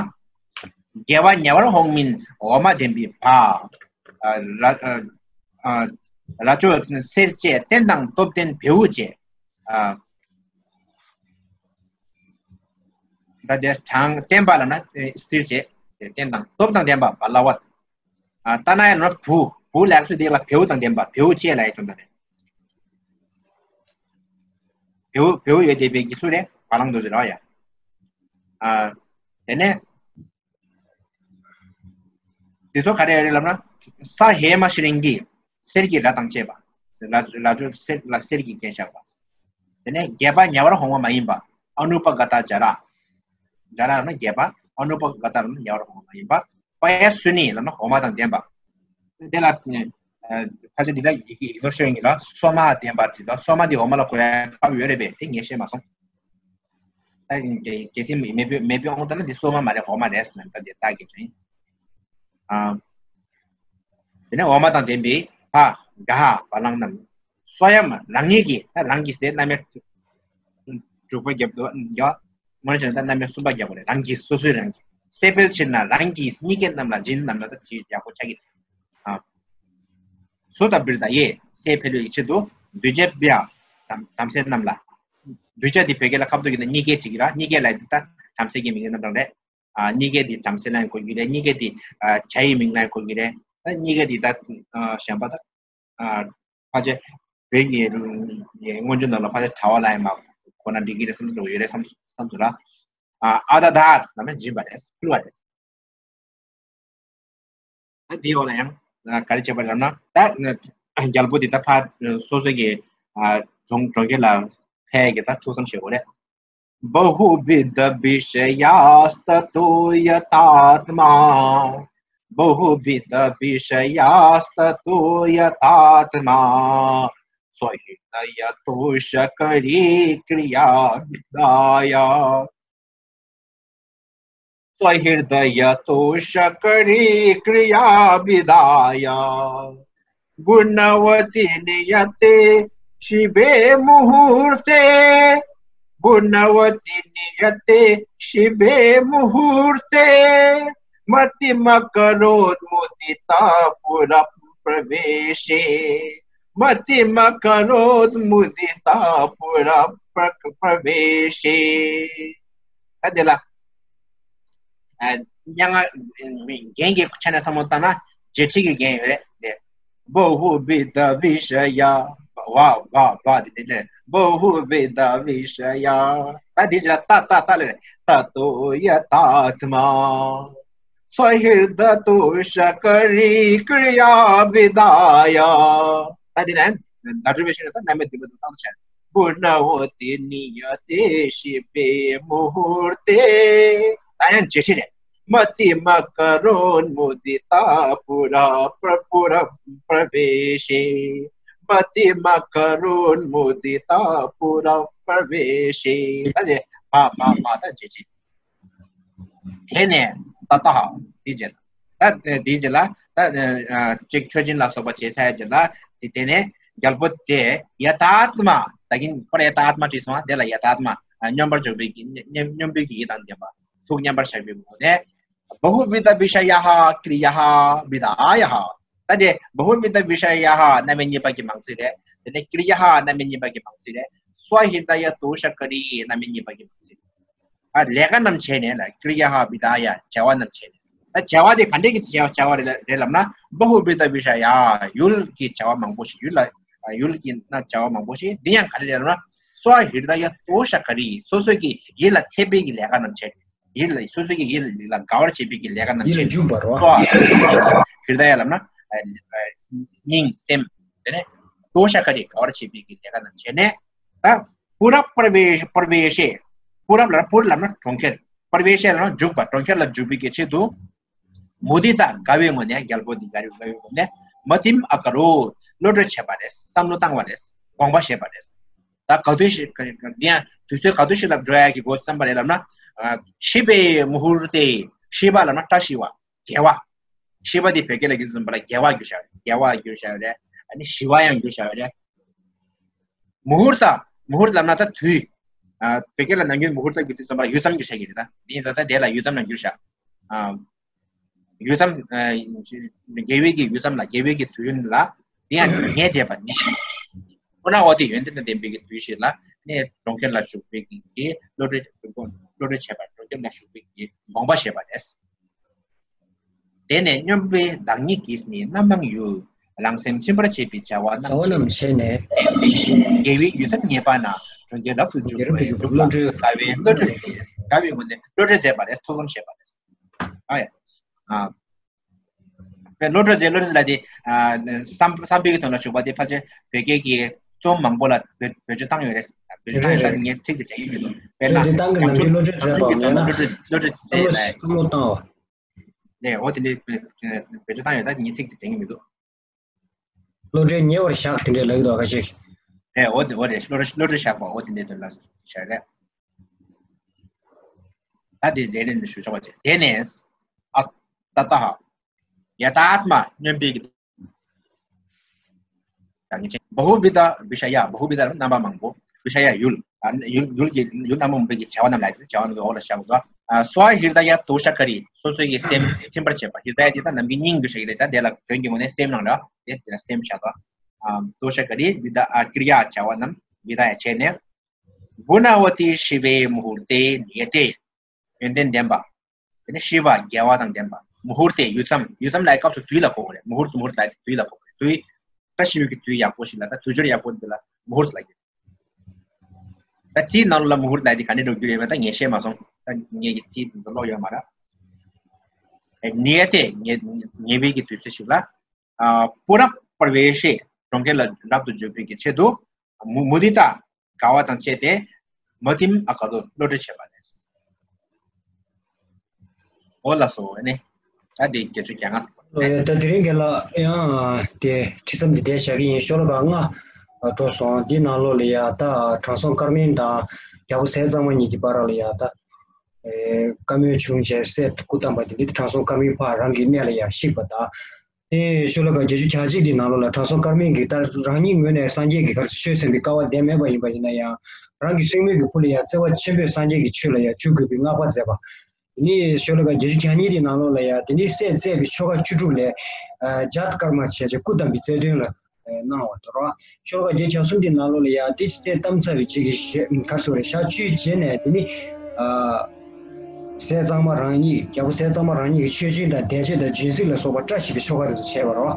རྒྱས་པ་ཉེ་བར་འོང་མིན་འོ་མ་ལྡན་པའི་བར། ཨ་ར་ཨ་ཨ་རྭ་ཅོ་གསེར་བཅས་རྟེན་དང་སྟོབས་ལྡན་བེའུ་བཅས། ཨ་ད་དེ་གྲངས་བརྟན་པ་ལབ་ན་ཨེ་སྟིར་བྱེད། རྟེན་དང་སྟོབས་དང་ལྡན་པ་བ་ལ་བ། ཨ་ཏ་ན་ཡ་ལབ་ན་བུ། བུ་ལ་ཡག་ཤོས་དེ་ལ་བེའུ་དང་ལྡན་པ། བེའུ་བཅས་ལ་ཡ་དོན་དག་རེད། བེའུ་བེའུ་ཡོད་བསྡད་པའི་གི་སུ་རེད། བ་ལང་དེ་ཚོ་རེད་བ་ཡ། ཨ་དེ་ནས་དེ་ཚོ་ག་རེ་ཡོད་རེད་ལབ་ན། ས་ཧེ་མ་ཤྲིང་གི། གསེར་གྱི་རྭ་དང་བཅས་པ། རྭ་རྭ་ཅོ་གསེར་ལ་གསེར་གྱིས་བརྒྱན་བཞག་པ། དེ་ནས་རྒྱས་པ་ཉེ་བར་འོང་བ་མ་ཡིན་པ། ཨ་ནུ་པ་ག་ཏ་ཇ་ར། ཇ་ར་ལབ་ན་རྒྱས་པ། ཨ་ནུ་པ་ག་ཏ་ལབ་ན་ཉེ་བར་འོང་བ་མ་ཡིན་པ། པ་ཡ་སུ་ནི་ལབ་ན་འོ་མ་དང་ལྡན་པ། དེ་ལ་ཨ་ཕལ་ཆེར་འདི་ལ་ཡི་གེ་ཡིག་ནོར་ཤོར་ཡོང་གི་ལ། སོ་མ་ལྡན་པ་དེ་དང་། སོ་མ་དེ་འོ་མ་ལ་གོ་ཡ་ཁག་ཡོད་རེད་པས། དེ་ངས་ཤེས་མ་སོང་། ད་གལ་སྲིད་མེ་མེ་བོད་མེ་བོད་འོང་ད་ན་འདི་སོ་མ་མ་རེད། འོ་མ་རེད་ཟེར་ན་ད་འདི་རྟགས་ཀྱི་དྲན། ཨ། དེ་ནས་འོ་མ་དང་ལྡན་པའི་བ་ག་ཧ་བ་ལང་རྣམས། སོ་ཡམ་རང་ཉིད་ཀྱིས། ད་རང་གིས་དེ་རྣམ་དབྱེ་དྲུག་པ་བརྒྱབ་འདུག་ཡ། དངོས་གནས་བྱས་ན་ད་རྣམ་དབྱེ་གསུམ་པ་རྒྱག་དགོས་རེད། རང་གིས་སོ་སོས་རང་གིས། སྲས་འཕེལ་ཕྱིར་ན་རང་གིས་གཉིས་ཀའི་རྣམས་ལ་སྦྱིན་རྣམས་ལ་ད་ཅི་ཡག་པོ་ཆགས་ཀྱི་རེད། ཨ། སུ་ཏ་བིར་ད་ཡེ། སྲས་འཕེལ་བའི་ཆེད་དུ་གདུལ་བྱ་བ་ཡ། བྲམ་བྲམ་ཟེ་རྣམས་ལ། གདུལ་བྱ་དེ་བོད་སྐད་ལ་ཁ་བསྡུ་གྱི་ན་གཉིས་ཀའི་བྲིས་ཀྱི་ར། གཉིས་ཀའི་ལ་དེ་ད་བྲམ་ཟེ་གི་མིང་གི་རྣམ་གྲངས་རེད། ཨ་གཉིས་ཀའི་དེ་བྲམ་ཟེ་ལ་ཡང་གོ་གི་རེད། གཉིས་ཀའི་དེ་ཨ་བྱ་ཡི་མིང་ལ་ཡང་གོ་གི་རེད། ད་གཉིས་ཀའི་དེ་ད་ཨ་གཞན་པ་ད་ཨ་ཕལ་ཆེར་བོད་ཀྱི་སྔོན་འཇུག་ནང་ལ་ཕལ་ཆེར་བྱ་བ་ལ་ཡང་མ་གོ་ན་འགྲིག་གི་རེད་བསམ་བློ་ཡོད་རེད་བསམ་བསམ་ཚུལ་ལ། ཨ་ཨ་ད་ད་ལ་མ་སྦྱིན་པ་རེད། ཕུལ་བ་རེད། ཨ་དེའི་འོག་ལ་ཡང་ཨ་ག་རེ་བྱས་པ་རེད་ལབ་ན། ད་རྒྱལ་པོ་འདི་ད་ཕར་སོ་སོ་གི་ཨ་གྲོང་གྲོང་ཁྱེར་ལ་ཕེབས་ཀྱི་ད་ཐུགས་བསམ་བཞེས་དགོས་རེད། बहुविधविषयास्ततो यथात्मा। बहुविधविषयास्ततो यथात्मा। स्वहृदयतोषकरी क्रियाविधाय। स्वहृदयतोषकरी क्रियाविधाय। गुणवती नियते शिवे मुहूर्ते। गुणवती नियते शिवे मुहूर्ते। मतिमकरोत् मुदिता पुरप्रवेशे। मतिमकरोत् मुदिता पुरप्रवेशे। ད་དེ་ལ་ཨ་སྙན་ངག་རྒྱན་གྱི་ཆ་ནས་བསམ་བློ་བཏང་ན་འགྲེལ་བྲིས་ཀྱི་རྒྱན་ཡོད་རེད་དེ། बहुविधविषया། ཝ་ཝ་ཝ་དེ་དེ་དེ། बहुविधविषया། ད་དེ་ཅི་ལ་ཏ་ཏ་ཏ་ལ་རེད། ततो यथात्मा। स्वहृदयतोषकरी क्रियाविधाय। ད་དེ་ནས་ད་སྒྲུབ་པའི་ཤེས་ནས་ད་རྣམ་དབྱེ་བདུན་པ་དུ་བཏང་བྱས། गुणवती नियते शिवे मुहूर्ते। ད་ཡང་འགྲེལ་བྲིས་རེད། मतिमकरोन् मुदिता पुरा प्र- पुरप्रवेशे। मतिमकरोन् मुदिता पुरप्रवेशे། ད་དེ་མ་མ་མ་ད་འགྲེལ་བྲིས། དེ་ནས་ཏ་ཏ་ཧ། དེའི་རྗེས་ལ། ད་དེའི་རྗེས་ལ་ད་ཅིག་མཆོད་སྦྱིན་ལ་སོགས་པ་བྱས་ཚར་རྗེས་ལ། དེ་དེ་ནས་རྒྱལ་པོ་དེ་ཡ་ཐཱ་ཏ་མ། ད་གིན་ཁོ་ར་ཡ་ཐཱ་ཏ་མ་བྲིས་སོང་བ། དེ་ལ་ཡ་ཐཱ་ཏ་མ། སྙོམས་པར་འཇུག་པའི་གི་སྙོམས་སྙོམས་པའི་གི་ཡིད་དང་ལྡན་པ། ཐུགས་མཉམ་པར་བཞག་པའི་སྒོ་ནས། बहुविधविषयाः क्रियाविधायः། ད་དེ་बहुविधविषयाः རྣམ་དབྱེ་གཉིས་པ་གི་མང་ཚིག་རེད། དེ་ནས་क्रियाः རྣམ་དབྱེ་གཉིས་པ་གི་མང་ཚིག་རེད། स्वहृदयतोषकरी རྣམ་དབྱེ་གཉིས་པ་གི་མང་ཚིག་རེད། ཨ་ལས་ཀ་རྣམས་བྱས་ནས་ལ་क्रियाविधाय བྱ་བ་རྣམས་བྱས་ནས། ད་བྱ་བ་དེ་ག་འདྲས་ཀྱི་བྱ་བྱ་བ་རེད་རེད་ལབ་ན། बहुविधविषयाः ཡུལ་གྱི་བྱ་བ་མང་པོ་ཞིག་ཡུལ་ལ་ཡུལ་གྱི་ན་བྱ་བ་མང་པོ་ཞིག་འདི་ཡང་ག་རེ་རེད་ལབ་ན། स्वहृदयतोषकरी སོ་སོ་གི་ཡིད་ལ་འཐད་པའི་གི་ལས་ཀ་རྣམས་བྱས། ཡིད་ལ་སོ་སོ་གི་ཡིད་ལ་དགའ་བར་བྱེད་པའི་གི་ལས་ཀ་རྣམས་ཡིད་ལ་བྱས། འཇུག་པ་རོ། སོ་ཧྲི་ད་ཡ་ལབ་ན་སྙིང་སེམས། དེ་ནས་ཏོ་ཤ་ཀ་རི་དགའ་བར་བྱེད་པའི་གི་ལས་ཀ་རྣམས་བྱས་ནས། ད་པུ་ར་པྲ་བེ་པྲ་བེ་ཤེ། པུ་ར་ལབ་ན་པུ་ར་ལབ་ན་གྲོང་ཁྱེར། པྲ་བེ་ཤེ་ལབ་ན་འཇུག་པ། གྲོང་ཁྱེར་ལ་འཇུག་པའི་གི་ཆེད་དུ། མུ་དི་ཏ་དགའ་བའི་ངོས་ནས་རྒྱལ་པོ་འདི་དགའ་བའི་དགའ་བའི་ངོས་ནས་མ་ཏིམ་ཨ་ཀ་རོ། བློ་གྲོས་བྱས་པ་རེད། བསམ་བློ་བཏང་བ་རེད། དགོངས་པ་བཞེས་པ་རེད། ད་ག་དུས་ཤིག་ག་ག་འདི་ཡང་དུས་ཚོད་ག་དུས་ཤིག་ལ་འགྲོ་ཡ་གི་འགོ་བརྩམས་པ་རེད་ལབ་ན། ཤི་བའི་མུ་ཧུར་ཏེ། ཤི་བ་ལབ་ན་བཀྲ་ཤིས་པ། དགེ་བ། ཤི་བ་དེ་བོད་སྐད་ལ་གི་ཙམ་པ་ལ་དགེ་བ་བསྒྱུར་བྱ་རེད། དགེ་བ་བསྒྱུར་བྱ་རེད། ཨ་ནི་ཤི་བ་ཡང་བསྒྱུར་བྱ་རེད། མུ་ཧུར་ཏ། མུ་ཧུར་ཏ་ལབ་ན་ད་དུས། ཨ་བོད་སྐད་ལ་ནམ་རྒྱུན་མུ་ཧུར་ཏ་བསྒྱུར་དུས་ཙམ་པ་ལ་ཡུད་ཙམ་བསྒྱུར་བྱ་གི་རེད། ད་འདི་ཡིན་ཙང་ད་དེ་ལ་ཡུད་ཙམ་ལ་བསྒྱུར་བྱ། ཨ། ཡུད་ཙམ། ཨ། དགེ་བའི་གི་ཡུད་ཙམ་ལ་དགེ་བའི་གི་དུས་ཡུན་ལ། དེ་ཡང་ཉེ་འདས་པ་ནི། ཁོ་ན་འོ་དེ་ཡོན་ཏན་དང་ལྡན་པའི་གི་དུས་ཤིག་ལ་ནི་གྲོང་ཁྱེར་ལ་བཞུགས་པའི་གི་བློ་གྲོས་བློ་གྲོས་བྱས་པ། གྲོང་ཁྱེར་ལ་བཞུགས་པའི་གི་དགོངས་པ་བཞེས་པ་རེད། དེ་ནས་སྙོམས་པའི་བདག་ཉིད་ཀྱིས་ནི་རྣམ་མང་ཡུལ། རང་སེམས་ཚིམ་པར་བྱེད་པའི་བྱ་བ་རྣམས་བྱ་བ་རྣམས་བྱས་ནས། དགེ་བའི་ཡུད་ཙམ་ཉེ་བ་ན། གྲོང་ཁྱེར་རབ་ཏུ་འཇུག་པར་འཇུག་ལ་དགའ་བའི་བློ་གྲོས་མཛད། དགའ་བའི་ངོས་ནས་བློ་གྲོས་མཛད་པ་རེད། ཐུགས་བསམ་བཞེས་པ་རེད། ཨ་ཡ། ཨ། བློ་གྲོས་མཛད། བློ་གྲོས་ལ་དེ། ཨ། བསམ་བསམ་པའི་གི་དོན་ལ་འཇུག་པ་དེ་ཕལ་ཆེར་བོད་སྐད་ཀྱི་རྩོམ་མང་པོ་ལ་བེད་བེད་སྤྱོད་བཏང་ཡོད་རེད། བེད་སྤྱོད་བཏང་ཡོད་ད་ངས་ཚིག་དེ་དྲན་གྱི་མི་འདུག་དཔེར་ན་རེད། དེ་བཏང་གི་ནམ་རྒྱུན་བློ་གྲོས་མཛད་པ་ཡང་ན་བློ་གྲོས་བློ་གྲོས་མཛད་ལ། བསམ་བློ་བཏང་བ། ནས་འོ་དེ་འདྲའི་བེད་སྤྱོད་བཏང་ཡོད་ད་ངས་ཚིག་དེ་དྲན་གྱི་མི་འདུག་བློ་གྲོས་ཉེ་བར་བཞག་དེ་འདྲའི་ལབ་ཀྱི་འདུག་ཁ་ཤས། ཨེ་འོ་དེ་འོ་རེད། བློ་གྲོས་བློ་གྲོས་བཞག་པ་འོ་དེ་འདྲའི་དོན་ལ་བཞག་རེད། ད་དེ་ལས་ལས་འདི་ཞུ་ཆོག་པ་བྱས། དེ་ནས་ཨ་ཏ་ཏ་ཧ། ཡ་ཐཱ་ཏ་མ་སྙོམས་པའི་གི་བདག་ཉིད་ཅན། བ་ཧུ་བི་དྷ་བི་ཤ་ཡ། བ་ཧུ་བི་དྷ་རྣམ་པ་མང་པོ། བི་ཤ་ཡ་ཡུལ། ཨ་ཡུལ་ཡུལ་གྱི་ཡུལ་རྣམ་པ་མང་པོའི་གི་བྱ་བ་རྣམས་ལ་ཡང་བྱ་བ་རྣམས་ཀྱི་འོག་ལ་བཞག་དགོས། ཨ་སྭཱ་ཧྲི་ད་ཡ་ཏོ་ཤ་ཀ་རི། སོ་སོའི་གི་སེམས་ཚིམ་པར་བྱེད་པ། ཧྲི་ད་ཡ་དེ་ད་ནམ་རྒྱུན་སྙིང་འདུ་ཤ་ཡི་རེད། ད་དེ་ལ་དོན་གྱི་ངོས་ནས་སེམས་ནང་ལ་དེ་དེ་ལ་སེམས་བཞག་དགོས། ཨ་ཏོ་ཤ་ཀ་རི་བི་དྷ། ཨ་ཀྲི་ཡ་བྱ་བ་རྣམས་བི་དྷ་ཡ་བྱས་ནས། གུ་ཎ་བ་ཏི་ཤི་བེ་མུ་ཧུར་ཏེ་ནི་ཡེ་ཏེ། ཡོན་ཏན་ལྡན་པ། དེ་ནས་ཤིབ་པ་དགེ་བ་དང་ལྡན་པ། མུ་ཧུར་ཏེ་ཡུད་ཙམ། ཡུད་ཙམ་ལབ་སྐབས་སུ་དུས་ལ་གོ་དགོས་རེད། མུ་ཧུར་ཏུ། མུ་ཧུར་ཏུ་ལབ་དེ་དུས་ལ་གོ་དགོས་རེད། དུས་བཀྲ་ཤིས་པའི་གི་དུས་ཡག་པོ་ཞིག་ལ། ད་དུས་སྦྱོར་ཡག་པོ་འདི་ལ་མུ་ཧུར་ཏུ་ལབ་ཀྱི། ད་དེའི་ནང་ལ་མུ་ཧུར་ཏུ་ལབ་དེ་ག་འདྲ་འགྲོ་རྒྱུ་རེད་པས། ད་ངས་ཤེས་མ་སོང་། ད་ངས་ཀྱི་དེའི་དོན་དུ་ཀློག་ཡོད་མ་རེད། ཨེ། ནི་ཡ་ཏེ། ཉེ་ཉེ་བའི་གི་དུས་ཚོད་ཞིག་ལ། ཨ། པུ་རབ་པར་བེ་ཤེ། གྲོང་ཁྱེར་ལ་རབ་ཏུ་འཇུག་པའི་གི་ཆེད་དུ། མུ་མུ་དི་ཏ། དགའ་བ་དང་བཅས་ཏེ། མ་ཏིམ་ཨ་ག་ཏོ། བློ་གྲོས་བྱས་པ་རེད། འོ་ལགས་སོ། ཨ་ནི། ད་དེ་བརྒྱད་ཅུ་གྱ་ལྔ་པ་རེད། ད་དེ་རིང་གི་ལ་ཡང་དེ་ཁྲིད་མཚམས་དེ་བསྡད་བཞག་གི་ཡིན། ཤོ་ལོ་ཀ་ལྔ་འགྲོ་སོང་། འདི་ནང་ལོགས་ལ་ཡ་ད་དྲང་སྲོང་ཀརྨ་དང་རྒྱལ་པོ་ཟས་གཙང་མ་གཉིས་ཀྱི་བར་ལ་ཡ་ད། ཨེ། བཀའ་མོལ་བྱུང་བྱས་སྲས་སྐུ་བལྟམས་པ་དེ་འདི་དྲང་སྲོང་ཀརྨའི་ཕ་རང་གི་གནས་ལ་ཡ་གཤེགས་པ་དང་། དེ་ཤོ་ལོ་ཀ་བརྒྱད་ཅུ་གྱ་གཅིག་འདི་ནང་ལོགས་ལ་དྲང་སྲོང་ཀརྨ་གིས་ད་རང་ཉིད་ངོས་ནས་སངས་རྒྱས་ཀྱི་ག་རེ་ཆོས་ཟེར་བའི་སྐལ་བ་ལྡན་མེད་པ་ཡིན་པ་ཡིན་ན་ཡང་། རང་གི་སྲིང་མོ་གི་བུ་ལ་ཡ་བརྩེ་བ་ཆེན་པོས་སངས་རྒྱས་ཀྱི་ཆོས་ལ་ཡ་འཇུག་དགོས་པའི་བསྔགས་པ་མཛད་པ། དེ་ནས་ཤོ་ལོ་ཀ་བརྒྱད་ཅུ་གྱ་གཉིས་འདི་ནང་ལོགས་ལ་ཡ་དེ་ནས་སྲས་བཙས་པའི་ཆོ་ག་བཅུ་དྲུག་ལས། ཨ། ཛཱ་ཏ་ཀརྨ་བྱས་བྱས་སྐུ་བལྟམས་པའི་རྩ་དོན་ལ། ཨེ། གནང་བ་དང་། ཤོ་ལོ་ཀ་བརྒྱད་ཅུ་གྱ་གསུམ་འདི་ནང་ལོགས་ལ་ཡ་དེ་སྲས་བལྟམས་ཚར་བའི་རྗེས་ཀྱི་ཞག་ག་རེ་ཟེར་རེད། ཞག་བཅུའི་རྗེས་ནས་དེ་ནི། ཨ། ཟས་གཙང་མ་རང་ཉིད། རྒྱལ་པོ་ཟས་གཙང་མ་རང་ཉིད་ཀྱིས་མཆོད་སྦྱིན་དང་བཟླས་བརྗོད་དང་སྦྱིན་སྲེག་ལ་སོགས་པ་བཀྲ་ཤིས་པའི་ཆོ་ག་རེ་བྱས་པ་རེད་བ།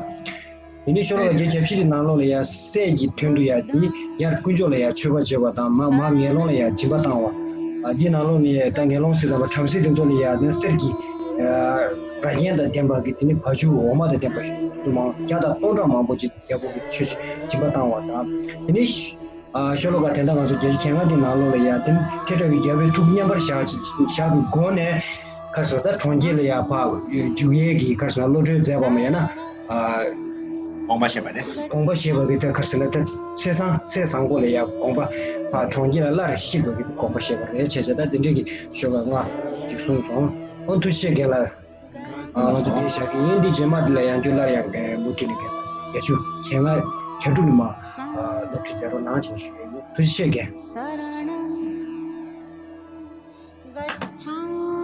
དེ་ནི་ཤོ་ལོ་ཀ་བརྒྱད་ཅུ་གྱ་བཞི་འདི་ནང་ལོགས་ལ་ཡ་སྲས་ཀྱི་དོན་དུ་ཡ་དེ་ནི་ཡར་དཀོན་མཆོག་ལ་ཡ་མཆོད་པ་བརྗོད་པ་དང་། མར་མར་ངན་སློང་ལ་ཡ་སྦྱིན་པ་བཏང་བ། ཨ། འདི་ནང་ལོགས་ནས་ད་ངན་སློང་ཟེར་དང་པ་བྲམ་ཟེ་དེ་ཚོ་ལ་ཡ་ནི་གསེར་གྱི། ཨ། རྭ་རྒྱན་དང་ལྡན་པ་གི་དེ་ནི་བ་ཕྱུགས་འོ་མ་དང་ལྡན་པ་ཞིག་ཏུ་མང་བརྒྱ་དང་སྟོང་ཕྲག་མང་པོ་ཅིག་རྒྱལ་པོ་གི་ཆོས་སྦྱིན་པ་བཏང་བ་དང་། དེ་ནི། ཨ། ཤོ་ལོ་ཀ་དེ་འདྲ་ང་ཚོ་བརྒྱད་ཅུ་གྱ་ལྔ་དེ་ནང་ལོགས་ལ་ཡ་དེ་ནི་ཐེག་དྲག་པའི་རྒྱལ་པོའི་ཐུགས་མཉམ་པར་བཞག་བཞག་པའི་སྒོ་ནས། ག་རེ་ཟེར། ད་གྲོང་ཁྱེར་ལ་ཡ་ཕར་འཇུག་ཡས་ཀྱི་ག་རེ་ཟེར་ན་བློ་གྲོས་མཛད་པ་མ་ཡིན་ན། ཨ། དགོངས་པ་བཞེས་པ་རེད། དགོངས་པ་བཞེས་པ་གི་ད་ག་རེ་ཟེར་ན་ད་ཚེས་བཟང་། ཚེས་བཟང་པོ་ལ་ཡ་དགོངས་པ། ཕར་གྲོང་ཁྱེར་ལ་སླར་གཤེགས་པ་གི་དགོངས་པ་བཞེས་པ་རེད། བྱས་བྱས་ད་དེ་འདྲ་གི་ཤོ་ལོ་ཀ་ལྔ་ཅིག་གསུངས་སོང་། ཨོ། ཐུགས་རྗེ་ཆེ་རྒན་ལགས། ཨ། ང་ཚོ་འདིར་བཞག་གི་ཡིན། འདི་རྗེས་མ་འདི་ལ་ཡང་ཁྱོད་སླར་ཡང་མུ་མཐུད་ནས་བརྒྱད་ཅུ་གྱ་ལྔ་གྱ་དྲུག་ནས་མར། ཨ། སློབ་ཁྲིད་མཛད་རོགས་གནང་བྱས་ཞུ་ཡ་ཡིན། ཐུགས་རྗེ་ཆེ་རྒན།